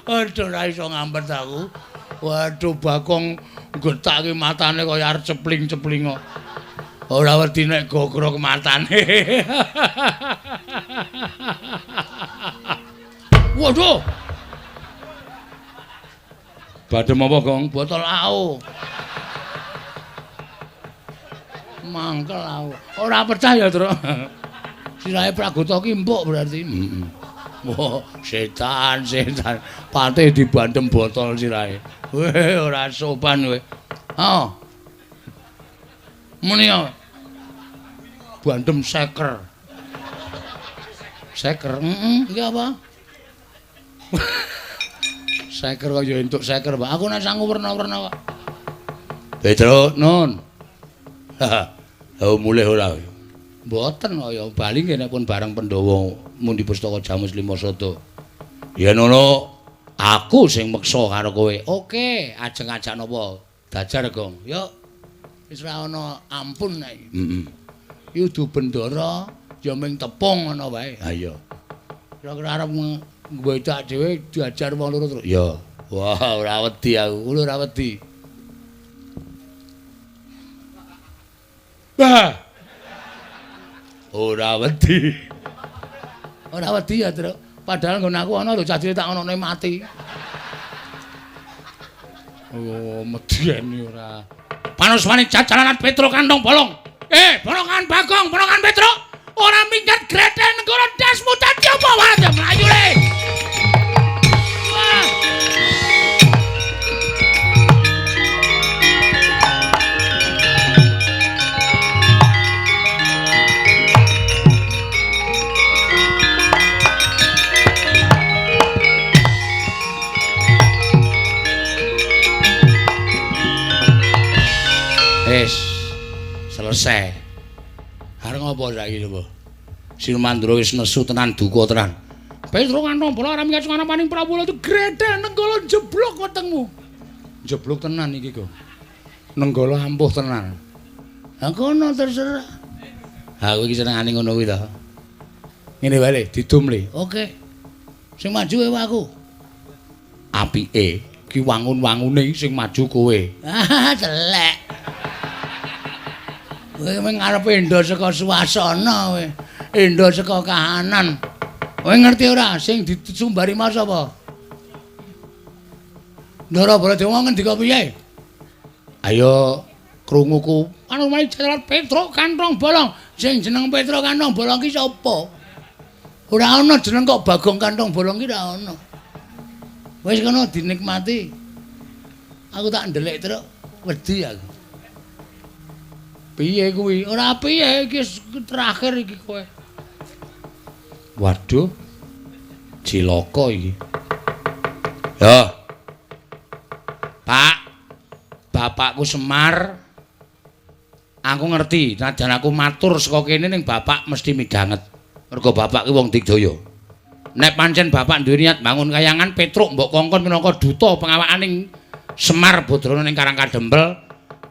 Aduh ora iso ngampet aku. Waduh Bagong gethake matane kaya arep cepling-cepling kok. Ora wedi nek gogrok matane. Waduh. Badhe apa, Gong? Botol AO. Mangkel aku. Ora percaya, Truk. Sirahe Pragota ki empuk berarti. Heeh. Wah, setan, setan. Patih dibandem botol sirahe. Weh, ora sopan kowe. Oh. Muni ya. Bandem seker. Seker, heeh, iki apa? Seker kok ya entuk seker, Pak. Aku nek sangu werna-werna kok. Petruk, Nun. Ha, mulih ora. Mboten kaya bali nggih nek pun bareng Pandhawa mundi pustaka Jamus Lima Sada. Yen ana aku sing meksa karo kowe. Oke, ajeng ajak napa? Dajar, Gong. Yuk. Wis ora ana ampun nek iki. Heeh. Iki udu bendara ya ming tepung ngono wae. Ha iya. Kira-kira arep ngwedak dhewe diajar wong loro terus. Ya. Wah, ora wedi aku. Kulo ora wedi. Bah. Ora wedi. Ora wedi ya, Truk. Padahal nggon aku ana lho cah cilik tak onone mati. Oh, medeni ora. Panuswane jajalanan Petruk kantong bolong. Ponokan Bagong, ponokan Petruk. Ora minggat greten nenggara dasmu dadi apa wae mlayu le. Wah. Wis selesai. Arep ngopo saiki coba? Sirmandra wis nesu tenan duka tenan. Petruk kantong bola ora minggat sungana paning Prabu itu gredel nenggala jeblok wetengmu. Jeblok tenan iki kok. Nenggala ampuh tenan. Ha kono terserah. Ha kowe iki senengane ngono kuwi to. Ngene wae le, didum le. Oke. Sing maju ewa aku. Apike ki wangun-wangune sing maju kowe. Ah, telek. Kowe mung ngarepe endo saka suasana kowe. Endo saka kahanan. Kowe ngerti ora sing disumbari mas apa? Ndara Baladewa ngendika piye? Ayo krunguku. Anu mari jalan Petruk kantong bolong. Sing jeneng Petruk kantong bolong ki sapa? Ora ana jeneng kok Bagong kantong bolong ki ora ana. Wis kono dinikmati. Aku tak ndelik truk wedi aku. Piye kuwi? Ora piye iki terakhir iki kowe. Waduh. Cilaka iki. Ya. Pak, bapakku Semar. Aku ngerti, najan aku matur saka kene ning bapak mesti midhanget. Mergo bapak ki wong digdaya. Nek pancen bapak duwe niat bangun kayangan Petruk mbok kongkon minangka duta pengawakaning Semar Badrana ning Karang Kadempel.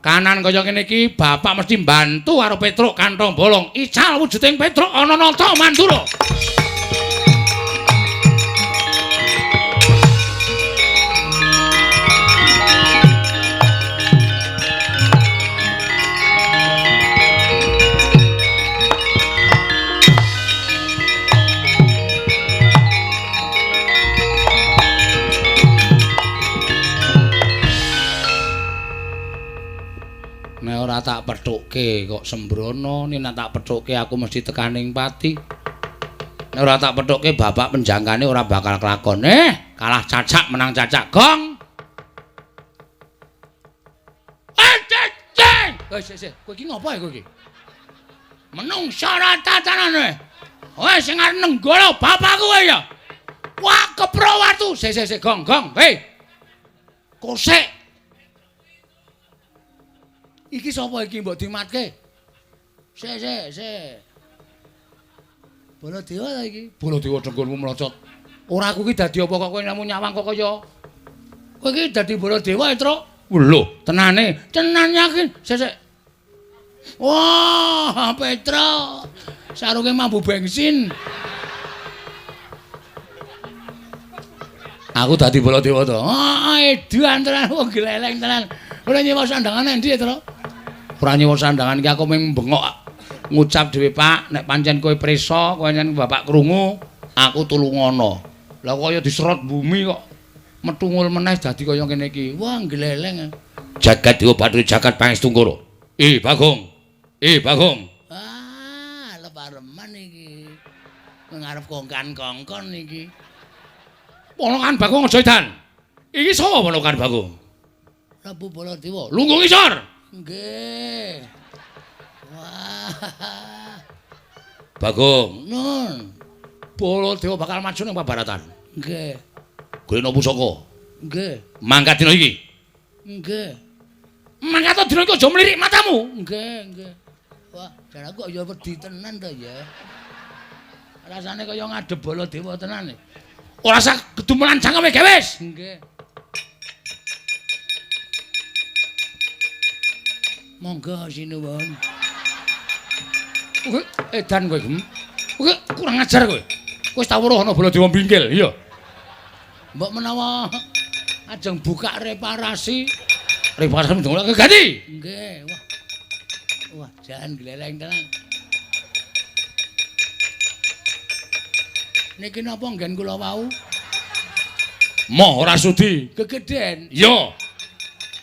Kanan kaya ngene iki bapak mesti mbantu karo Petruk kantong bolong. Ical wujuding Petruk ana nata Mandura. Nek ora tak pethukke kok sembrono, nek tak pethukke aku mesti tekaning pati. Nek ora tak pethukke bapak penjangkane ora bakal kelakon. Kalah cacak menang cacak, Gong. Ceng. Wis wis, kowe iki ngopo kowe iki? Menungsa ora tatanane. Kowe sing arep nenggala bapakku kowe ya. Wah, kepro watu. Sik sik sik, Gong, Gong. Hei. Kosek. Iki sapa iki mbok dimatke? Sik sik sik. Baladewa ta iki? Baladewa dengkulmu mlocot. Ora aku iki dadi apa kok kowe namung nyawang kok kaya. Kowe iki dadi Baladewa, Truk. Lho, tenane. Tenan yakin. Sik sik. Wah, Petruk. Sarunge mambu bensin. Aku dadi Baladewa to. Ah, edan tenan wong gleleng tenan. Ora nyewa sandangane endi, Truk? Ora nyewa sandangan iki aku mung bengok ngucap dhewe, Pak, nek pancen kowe prisa, kowe pancen bapak krungu, aku tulungono. Lah kaya diserot bumi kok metungul meneh dadi kaya ngene iki. Wah, gleleng. Jagat Dewa Bathara Jagat Pangestungkara. Bagong. Bagong. Ah, lepareman iki. Ngarep kongkan-kongkon iki. Ponokan Bagong aja edan. Iki sapa ponokan Bagong? Prabu Baladewa. Lungguh ngisor. Nggih. Wah. Bagong, nun. Baladewa bakal maju ning pabaratan. Nggih. Golekno pusaka. Nggih. Mangkat dina iki. Nggih. Mangkat dina iki aja mlirik matamu. Nggih, nggih. Wah, jan aku kok ya wedi tenan to ya. Rasane kaya ngadep Baladewa tenan. Ora usah gedumelan cangkeme gewis. Nggih. Monggo sinuwun. Kowe edan kowe, Gem. Kowe kurang ajar kowe. Kowe wis tau weruh ana Baladewa bingkil, iya. Mbok menawa ajeng buka reparasi. Reparasi ndongake ganti. Nggih. Wah. Wah, jan gleleng tenan. Niki napa nggen kula wau? Moh ora sudi. Gegeden. Iya.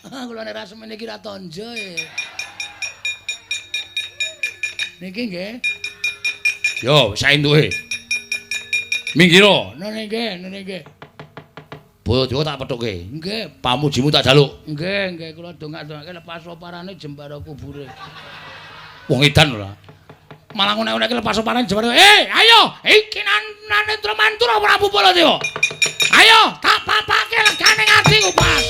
Kula nek ra semene iki ra tonjo e. Niki nggih. Yo, saentuke. Minggiro. Nene nggih, nene nggih. Baladewa tak pethuke. Nggih, pamujimu tak jaluk. Nggih, nggih kula dongak-dongake lepas oparane jembara kubure. Wong edan ora. Malah ngonek-ngonekke lepas oparane jembara. Ayo, iki Narendra Mantura Prabu Baladewa. Ayo, tak papake legane atiku pas.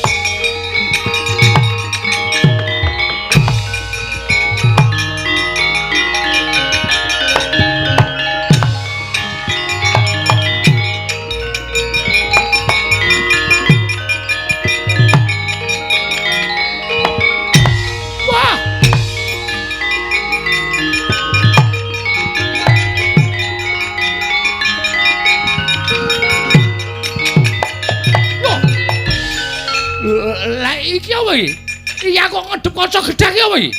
Iki apa iki? Iki aku ngedep kaca gedhek iki apa iki?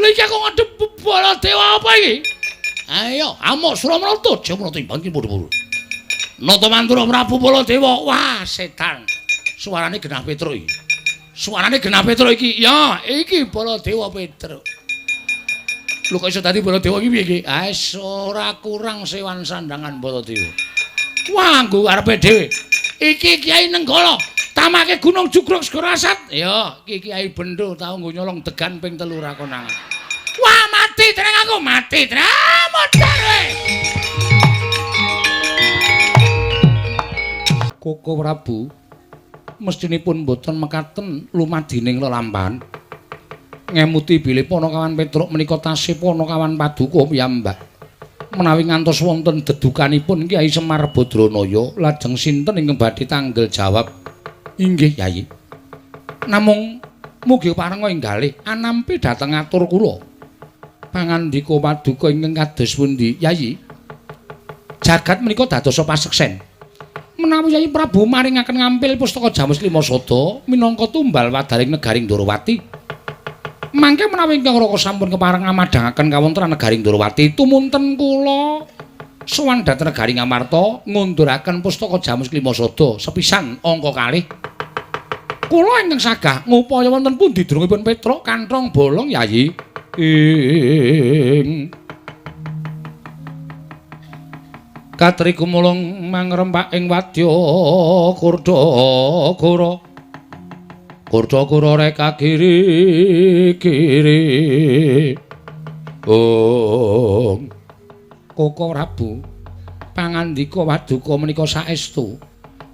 Lha iki aku ngedep Baladewa apa iki? Ayo, amuk Suramrata, Jamrata imbang padha-padha. Nata Mantura Prabu Baladewa. Wah, setan. Suarane genah Petruk iki. Suarane genah Petruk iki. Ya, iki Baladewa Petruk. Lho kok iso dadi Baladewa iki piye iki? Ah, ora kurang sewan sandangan Baladewa. Wah, nggo arepe dhewe. Iki Kyai Nenggala. Tamake Gunung Jugruk Segara Asat. Ya, iki Kyai Bendo tau nggo nyolong degan ping 3 ra konangan. Wah, mati tenang aku, mati tenang. Modar kowe. Koko Prabu mestinipun mboten mekaten lumadining lelampahan. Ngemuti bilih Panakawan Petruk menika tasih Panakawan paduka piyambak. Menawi ngantos wonten dedukanipun Kyai Semar Badranaya, lajeng sinten ingkang badhe tanggel jawab? Inggih, Yayi. Namung mugi parenga inggalih anampi dhateng atur kula. Pangandika paduka ingkang kados pundi, Yayi? Jagat menika dadosa paseksen. Menawi Yayi Prabu maringaken ngampil pustaka Jamus Lima Sada minangka tumbal wadaring negaring Ndorowati. Mangke menawi ingkang Raka sampun kepareng amadhangaken kawontenan negaring Ndorowati, tumunten kula sowan dhateng negari Ngamarta ngunduraken pustaka Jamus Lima Sada sepisan angka kalih. Kula ingkang sagah ngupaya wonten pundi durungipun Petruk kanthong bolong, Yayi. Ing Katri gumulung mangrempak ing wadya kurda-kura. Kurda-kura reka kiri kiri. Ong Koko Prabu pangandika waduka menika saestu.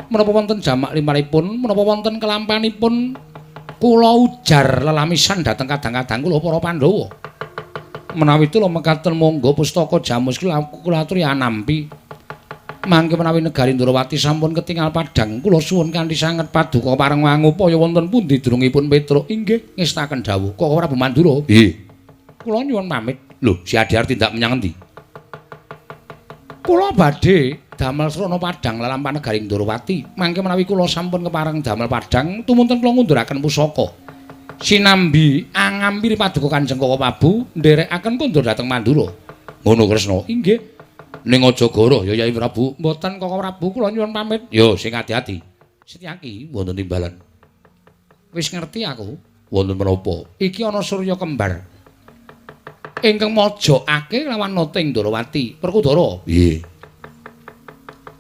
Menapa wonten jamak limaripun, menapa wonten kelampanipun kula ujar lelamisan dhateng kadang-kadang kula para Pandhawa. Menawi tula mekaten monggo pustaka Jamus kula aturi anampi. Mangke menawi negari Ndorowati sampun ketingal padhang, kula suwun kanthi sanget paduka pareng ngupaya wonten pundi durungipun Petruk. Inggih ngestaken dawuh Koko Prabu Mandura. Nggih. Kula nyuwun pamit. Lho, si Adiar tindak menyang endi? Kula badhe damel srana padhang lelampahan negari Ndorowati. Mangke menawi kula sampun kepareng damel padhang, tumunten kula ngunduraken pusaka. Sinambi Pangampiri paduka Kanjeng Koko Prabu nderekaken kondur dhateng Mandura. Ngono Kresna. Inggih. Ning aja goroh ya Yai Prabu. Mboten Koko Prabu, kula nyuwun pamit. Yo sing ati-ati. Setyaki wonten timbalan. Wis ngerti aku. Wonten menapa? Iki ana surya kembar. Ingkang mojokake lawan Nata ing Ndorowati. Werkudara. Piye?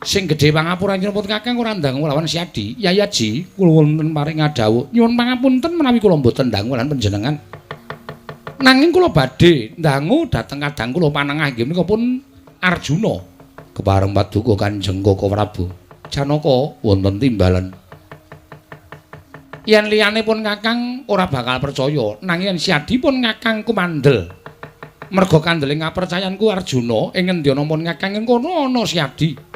Sing gedhe pangapura nyuwun Kakang ora ndangu lawan Siadi. Yai Aji, kula wonten paring ngadhawuh. Nyuwun pangapunten menawi kula mboten ndangu lan panjenengan. Nanging kula badhe ndangu dhateng kadang kula panengah inggih menika pun Arjuna. Kepareng paduka Kanjeng Koko Prabu. Janaka wonten timbalan. Yen liyane pun Kakang ora bakal percaya, nanging yen Siadi pun Kakang kumandel. Merga kandele ngapercayanku Arjuna ing ngendi ana pun Kakang ing kono ana Siadi.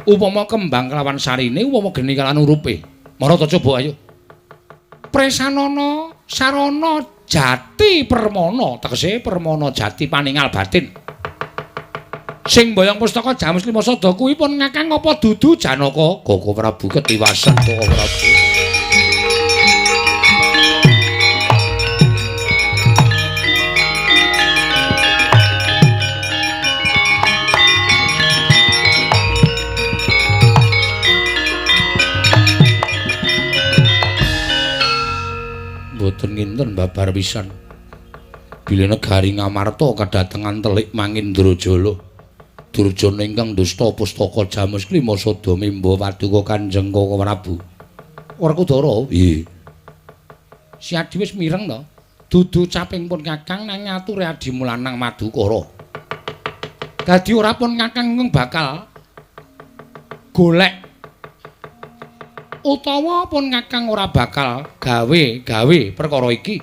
Upama kembang kelawan sarine, upama geni kelawan urupe. Marata coba ayo. Presanana sarana jati permana, tegese permana jati paningal batin. Sing mboyong pustaka Jamus Lima Sada kuwi pun Kakang apa dudu Janaka? Koko Prabu ketiwasan Koko Prabu. Mboten nginten babar pisan. Bilih negari Ngamarta kadatengan telik Mangindrajala. Durjana ingkang dusta pustaka Jamus Klima Sada mimba paduka Kanjeng Koko Prabu. Werkudara, piye? Siadi wis mireng to. Dudu caping pun Kakang nang ngature adimu lanang Madukara. Dadi ora pun Kakang bakal golek utawa pun Kakang ora bakal gawe-gawe perkara iki.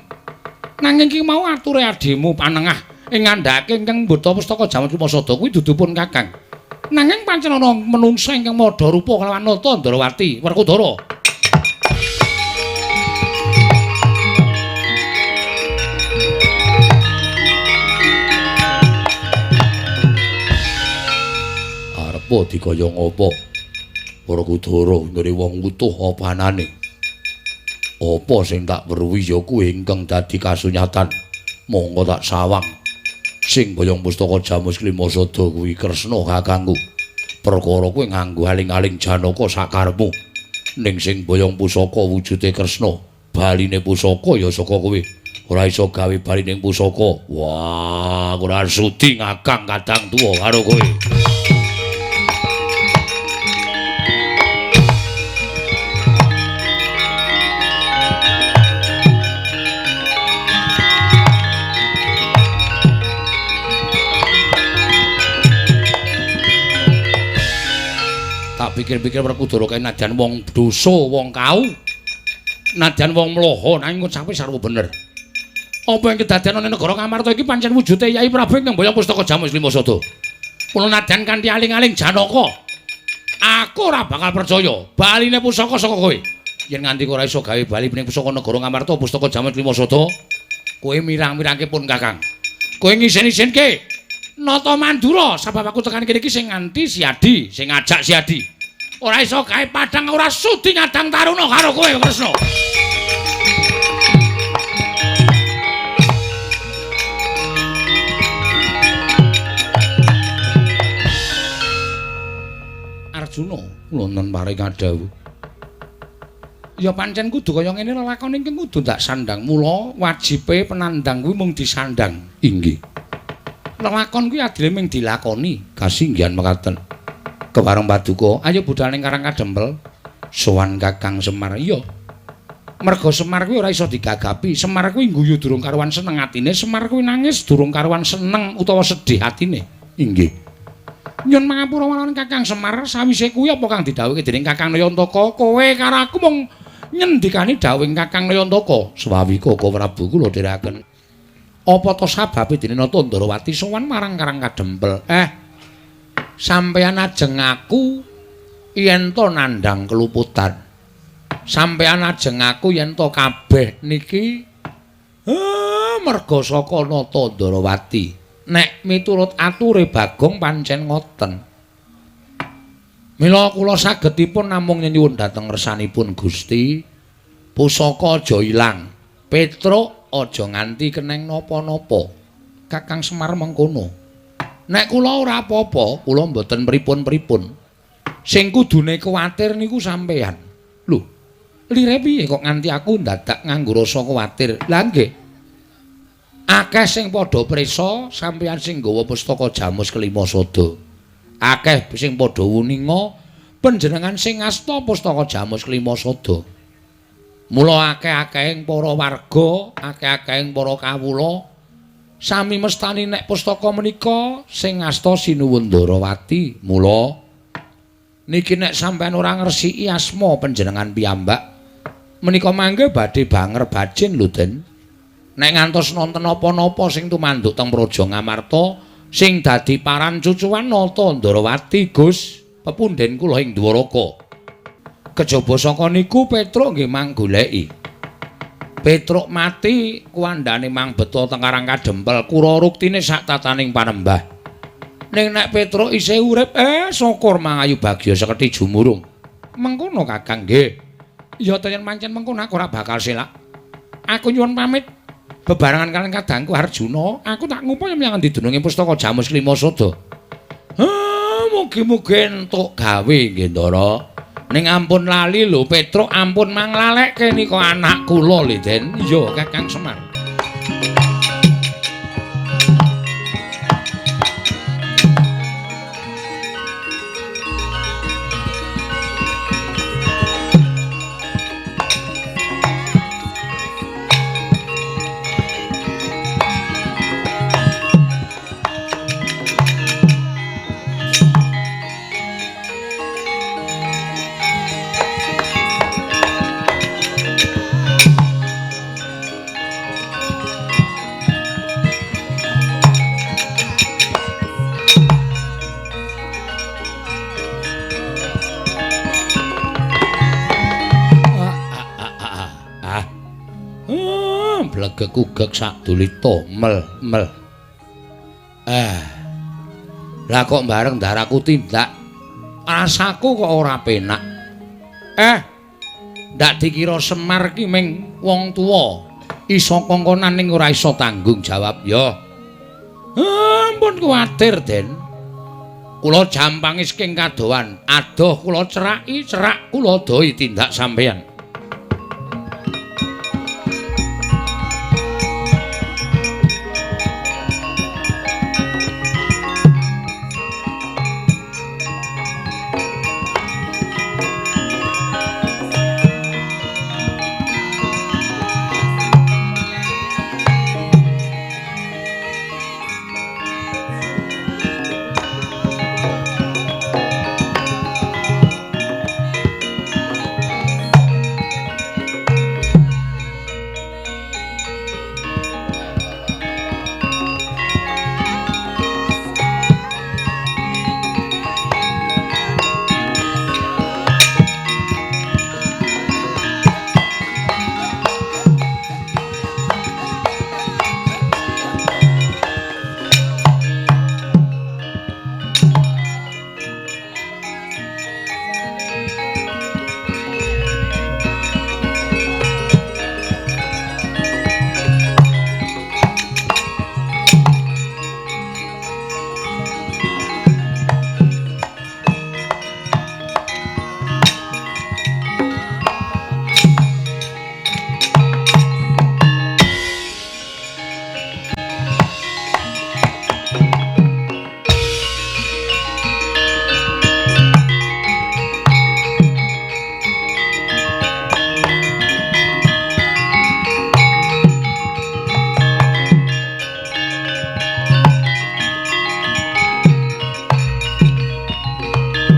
Nanging iki mau ature adimu panengah ing ngandhake ingkang mbeta pustaka Jamus Lima Sada kuwi dudu pun Kakang. Nanging pancen ana menungsa ingkang madha rupa kelawan Nata Ndrawati Werkudara. Arepa dikaya ngapa? Werkudara ngene wong utuh apa anane? Apa sing tak weruhi ya kuwi ingkang dadi kasunyatan. Monggo tak sawang. Sing boyong pustaka Jamus Klima Sada kuwi Kresna kakangku. Perkara kuwi nganggo aling-aling Janaka sakarepmu. Ning sing boyong pusaka wujude Kresna, baline pusaka ya saka kowe. Ora iso gawe balining pusaka. Wah, ora sudi ngakang kadang tuwa karo kowe. Pikir-pikir Werkudara kae nadyan wong dosa, wong kau. Nadyan wong mloho nanging ngucape sarwa bener. Apa yang kedadean ana negara Ngamarta iki pancen wujude Yai Prabu ingkang mboyong pustaka Jamus Lima Sada. Mula nadyan kanthi aling-aling Janaka, aku ora bakal percaya baline pusaka saka kowe. Yen nganti ora iso gawe bali ning pusaka negara Ngamarta pustaka Jamus Lima Sada, kowe mirang-mirangke pun Kakang. Kowe ngisen-isenke Nata Mandura sebab aku tekan kene iki sing nganti Siadi, sing ngajak Siadi. Ora iso gawe padhang ora sudi ngadang taruna karo kowe Kresna. Arjuna wonten paring adhawuh. Ya pancen kudu kaya ngene lelakon ingkang kudu ndak sandang. Mula wajibe penandang kuwi mung disandang. Inggih. Lelakon kuwi adile mung dilakoni. Kasinggihan mekaten. Kepareng paduka, ayo budal ning Karang Kadempel. Sowan Kakang Semar. Iya. Merga Semar kuwi ora iso digagapi. Semar kuwi ngguyu durung karuan seneng atine, Semar kuwi nangis durung karuan seneng utawa sedih atine. Inggih. Nyun pangapura marang Kakang Semar, sawise kuwi apa kang didhawuhke dening Kakang Nayantaka, kowe karo aku mung nyendikani dhawuhing Kakang Nayantaka. Swawi Koko Prabu kula dherekaken. Apa to sababe dene Nata Ndrawati sowan marang Karang Kadempel? Sampeyan ajeng aku yen to nandhang keluputan. Sampeyan ajeng aku yen to kabeh niki merga saka Nata Ndrawati. Nek miturut ature Bagong pancen ngoten. Mila kula sagedipun namung nyenyuwun dhateng ngersanipun Gusti, pusaka aja ilang, Petruk aja nganti keneng napa-napa. Kakang Semar mengkono. Nek kula ora apa-apa, kula mboten pripun-pripun. Sing kudune kuwatir niku sampeyan. Lho, lire piye kok nganti aku ndadak nganggo rasa kuwatir? Lah nggih. Akeh sing padha prisa sampeyan sing nggawa pustaka Jamus Kelima Sada. Akeh sing padha wuninga panjenengan sing ngasta pustaka Jamus Kelima Sada. Mula akeh-akehing para warga, akeh-akehing para kawula sami mestani nek pustaka menika sing ngasta Sinuwun Ndarawati. Mula niki nek sampeyan ora ngresiki asma panjenengan piyambak menika mangke badhe banger bajin lho, Den. Nek ngantos nonton napa-napa sing tumanduk teng Praja Ngamarta sing dadi paran cucuwan Nata Ndarawati, Gus, pepunden kula ing Dwaraka. Kejaba saka niku Petruk nggih manggoleki. Petruk mati kuwandane mang beto teng Karang Kadempel kura ruktine sak tataning panembah. Ning nek Petruk isih urip, syukur mangayu bagya seketi jumurung. Mengkono Kakang nggih. Ya yen pancen mengkono aku ora bakal selak. Aku nyuwun pamit bebarengan kalian kadangku Arjuna, aku tak ngupaya menyang endi dununge pustaka Jamus Kelima Sada. Mugi-mugi entuk gawe nggih, Ndara. Ning ampun lali lho Petruk, ampun manglalekke nika anak kula lho, Den. Iya, Kakang Semar. Blegek-ugek sak dulita mel-mel. Lah kok bareng daraku tindak rasaku kok ora penak. Ndak dikira Semar ki ming wong tuwa iso kongkonan ning ora iso tanggung jawab ya. Ampun kuwatir, Den. Kula jampangi saking kadohan, adoh kula ceraki, cerak kula dohi tindak sampeyan.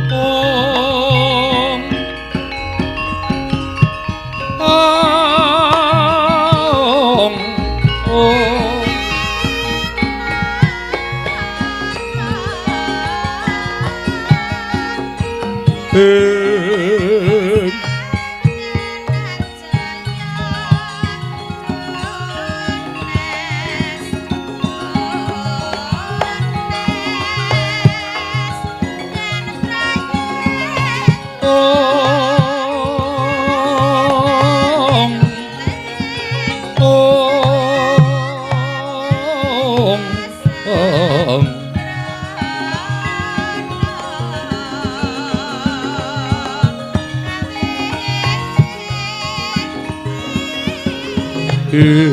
Om. Oh.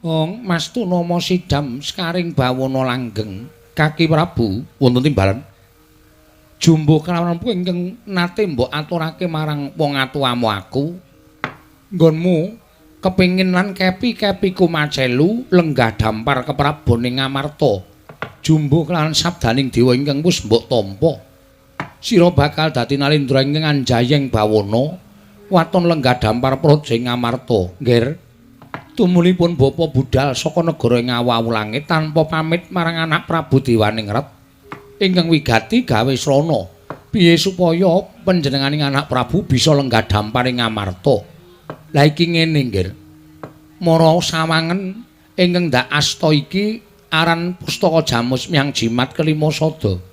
Wong Mas Tunama sidam sekaring bawana langgeng kaki Prabu wonten timbalan jumbo kelawan ingkang nate mbok aturake marang wong atuwamu aku nggonmu kepengin lan kepi-kepiku macelu lenggah dampar keprabon ing Ngamarta jumbo kelawan sabdaning dewa ingkang wis mbok tampa sira bakal dadi nalindra ingkang anjayeng bawana waton lenggah dampar praja ing Ngamarta. Nggih. Tumulipun bapa budal saka negara ing awu langit tanpa pamit marang anak Prabu Dewaningrat ingkang wigati gawe srana piye supaya panjenenganing anak Prabu bisa lenggah dampar ing Ngamarta. Lah iki ngene nggih. Mara sawangen ingkang ndak asta iki aran pustaka Jamus Myang Jimat kelima sada.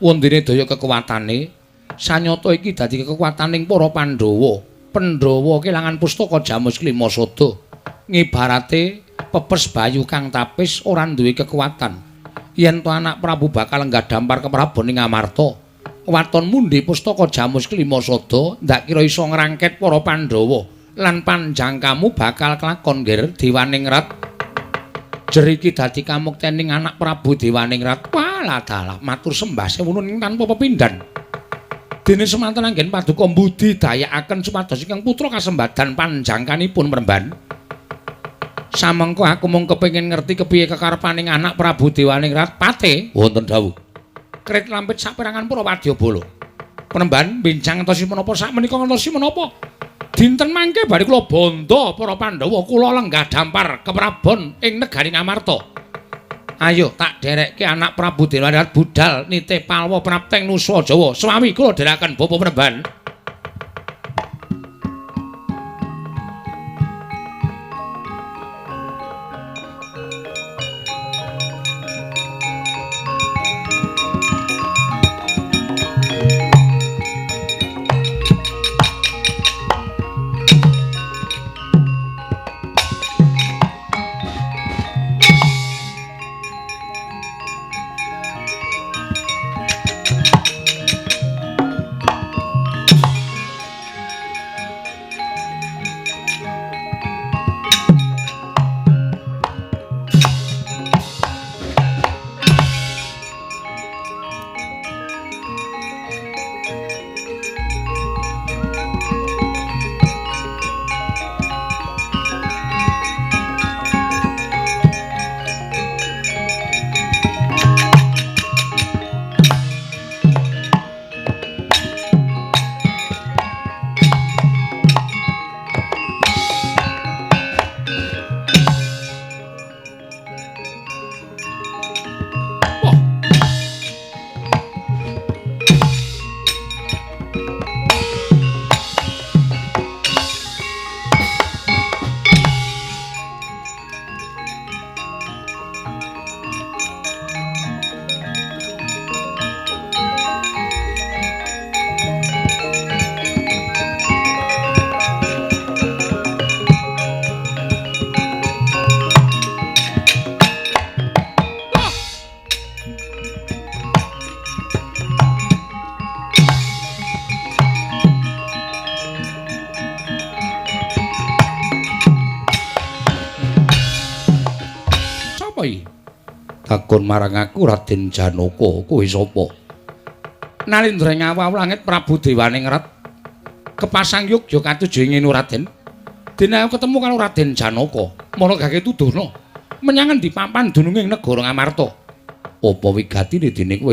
Wondene daya kekuatane sanyata iki dadi kekuataning para Pandhawa. Pandhawa kelangan pustaka Jamus kelima sada. Ngibarate pepes bayu kang tapis ora duwe kekuatan. Yen to anak Prabu bakal lenggah dampar keprabon ing Ngamarta, waton mundi pustaka Jamus kelima sada ndak kira iso ngrangket para Pandhawa lan panjangkamu bakal kelakon nggir Dewaningrat. Jeriki dadi kamuktening anak Prabu Dewaningrat. Walah dalah matur sembah sewununing tanpa pepindhan. Dene semanten anggen paduka mbudidayakaken supados ingkang putra kasembadan panjangkanipun mremban. Samengko aku mung kepengin ngerti kepiye kekarepaning anak Prabu Dewaningrat pate wonten dawuh. Krit lampit saperangan para wadyabala. Penemban bincang ngentosi menapa sakmenika ngentosi menapa? Dinten mangke bari kula bandha para Pandhawa kula lenggah dampar keprabon ing negari Ngamarta. Ayo tak derekke anak Prabu Dewaningrat budal nitih palwa prapteng nusa Jawa. Swawi kula dherekaken bapa penemban. Sapa iki? Takon marang aku Raden Janaka, kowe sapa? Nalindra ing awu langit Prabu Dewaningrat. Kepasang yogya katuju ing ngene Raden. Dene aku ketemu karo Raden Janaka, mara gage tuduhna menyang endi papan dununge ing negara Ngamarta. Apa wigatine dene kowe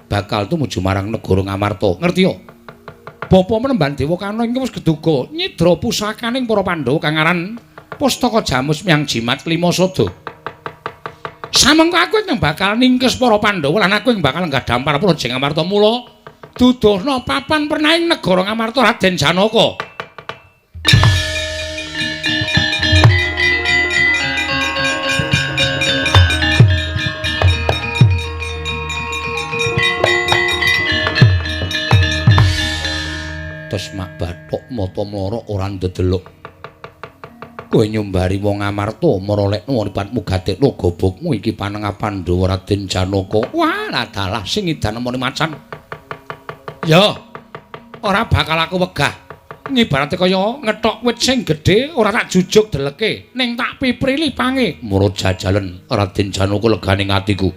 bakal tumuju marang negara Ngamarta? Ngerti ya? Bapa Menemban Dewa Karna ing wis geduga nyidra pusakaning para Pandhawa kang aran Pustaka Jamus Myang Jimat Klima Sada. Samengko aku ing bakal ningkes para Pandhawa lan aku ing bakal nggadhampar Praja Ngamarta. Mula duduhna papan pernaing negara Ngamarta Raden Janaka. Tes mak bathok mata mlorok ora ndedelok. Kowe nyumbari wong Ngamarta marolekno mripatmu gadekno gobokmu iki panengah Pandhawa Raden Janaka. Wah, dalah sing edan nemoni macan. Ya, ora bakal aku wegah. Ngibarate kaya ngethok wit sing gedhe ora tak jujuk deleke, ning tak piprili pange. Mura jajalen Raden Janaka legane atiku.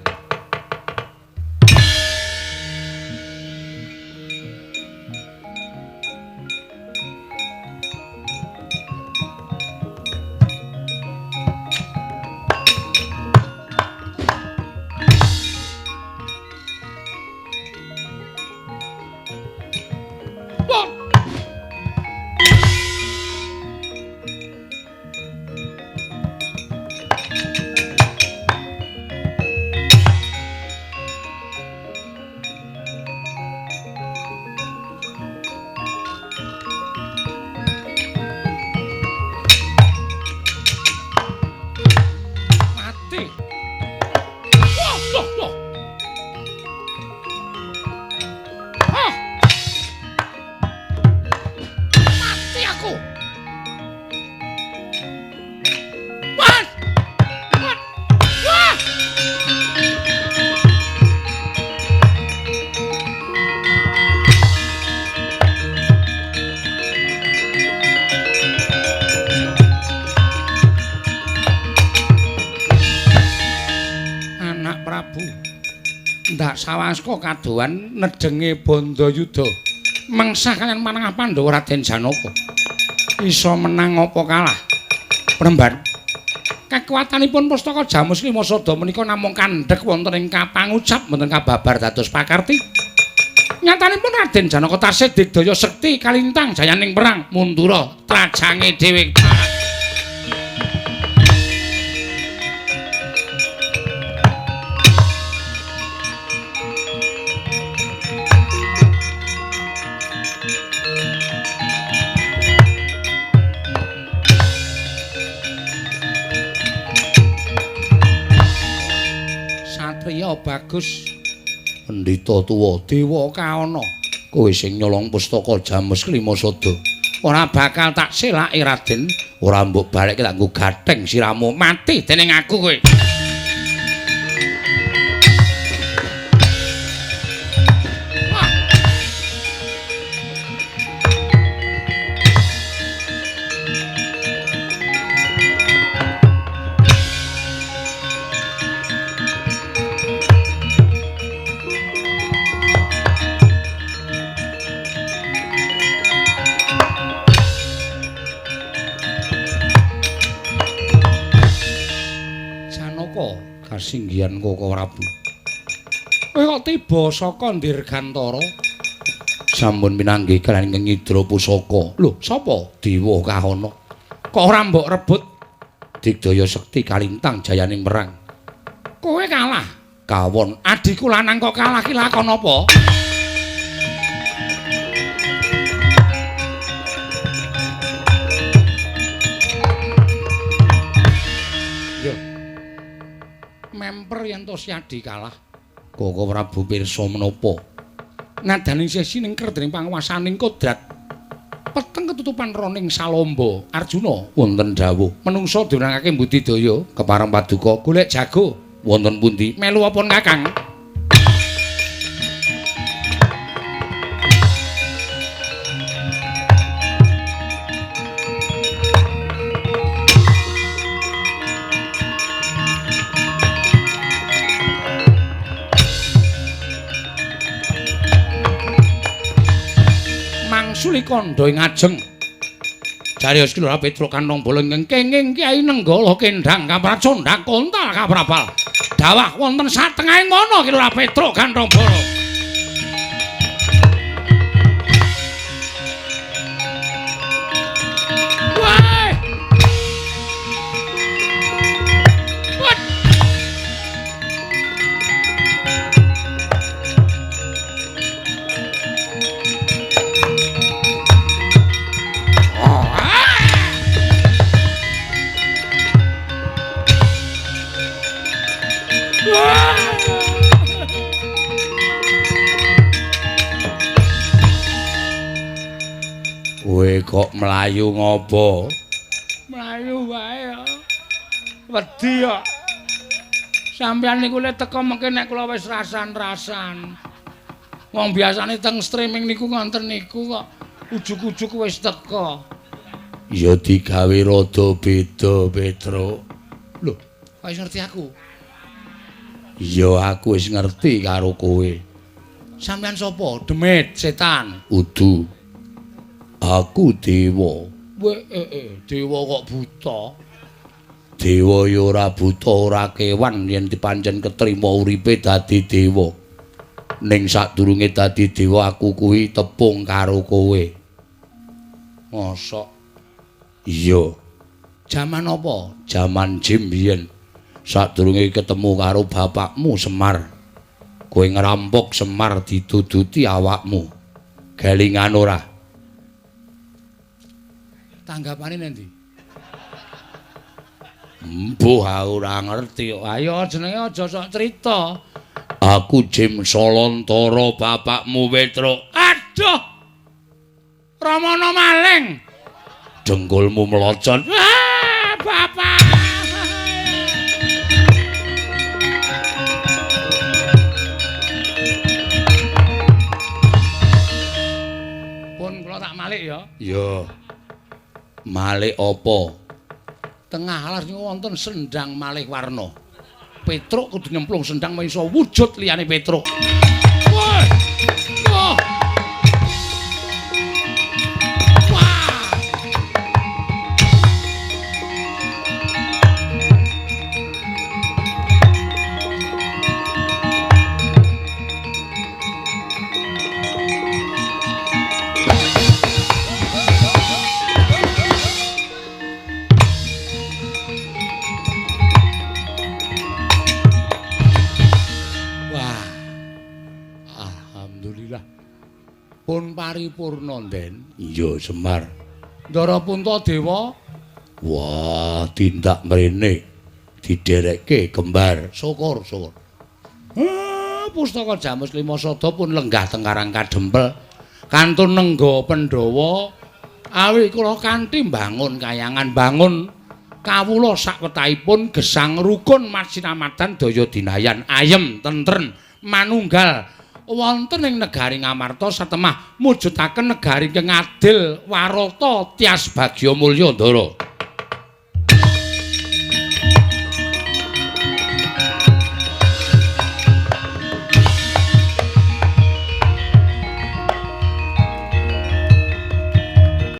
Sawaska kadohan nedenge Bandayuda mengsah kaliyan manengah Pandhawa Raden Janaka. Iso menang apa kalah? Premban. Kekuatanipun Pustaka Jamus Klima Sada menika namung kandhek wonten ing kapangucap mboten kababar dados pakarti. Nyatanipun Raden Janaka tasih digdaya sekti kalintang jayaning perang mundura trajange dhewe. Bagus pendhita tuwa dewa kaana kowe sing nyolong pustaka Jamus Klima Sada ora bakal tak selake Raden, ora mbok balekke tak nggo gatheng siramu mati dening aku kowe. Kasinggihan Koko Prabu. Kowe kok tiba saka Dirgantara? Sampun pinanggih kaliyan ngidra pusaka. Lho, sapa? Dewa Kahana. Kok ora mbok rebut? Digdaya sekti kalintang jayaning perang. Kowe kalah. Kawon adhiku lanang kok kalah ki lakon apa? Memper yen to Syadi kalah. Koko Prabu pirsa menapa? Nadane sesi ningker dening panguwasaning kodrat. Peteng ketutupan roning Salamba. Arjuna wonten dawuh, menungsa diwenangake mbudidaya kepareng paduka golek jago wonten pundi? Melu apa Kakang? Angsuli kandha ing ajeng. Jarios Ki Lurah Petruk Kanthong Bala ingkang kenging Kyai Nenggala kendhang kapracondhang kontal kaprabal. Dawah wonten satengahing wana Ki Lurah Petruk Kanthong Bala. Kowe kok mlayu ngopo? Mlayu wae ya. Wedi kok. Sampeyan niku le teko mengke nek kula wis rasan-rasan. Wong biasane teng streaming niku ngonten niku kok ujug-ujug wis teko. Ya digawe rada beda, Petruk. Lho, kok wis ngerti aku? Ya aku wis ngerti karo kowe. Sampeyan sapa? Demit, setan. Udu. Aku dewa. Dewa kok buta? Dewa ya ora buta, ora kewan yen dipancen ketrima uripe dadi dewa. Ning sadurunge dadi dewa aku kuwi tepung karo kowe. Mosok? Iya. Jaman apa? Jaman jim biyen. Sadurunge ketemu karo bapakmu Semar. Kowe ngrampok Semar dituduti awakmu. Gelingan ora? Tanggapane nendi? Mbuh ora ngerti. Ayo jenenge aja sok crita. Aku Jim Solontara bapakmu Petruk. Aduh. Ramana maling. Dengkulmu melocot. Ah, bapak. Pun kula tak malik ya. Iya. Malik apa? Tengah alas niku wonten sendang malih warna. Petruk kudu nyemplung sendang iso wujud liyane Petruk. Wah. Wah. Wah. Pun paripurna, Den. Iya, Semar. Ndara Puntadewa. Wah, tindak mrene diderekke kembar. Syukur, syukur. Pustaka Jamus Lima Sada pun lenggah teng Karang Kadempel. Kantun nengga Pandhawa awi kula kanthi mbangun kayangan bangun kawula sakwetahipun gesang rukun masinamadan daya dinayan ayem tentren manunggal wonten ing negari Ngamarta satemah mujudaken negari ingkang adil warata tias bagya mulya Ndara.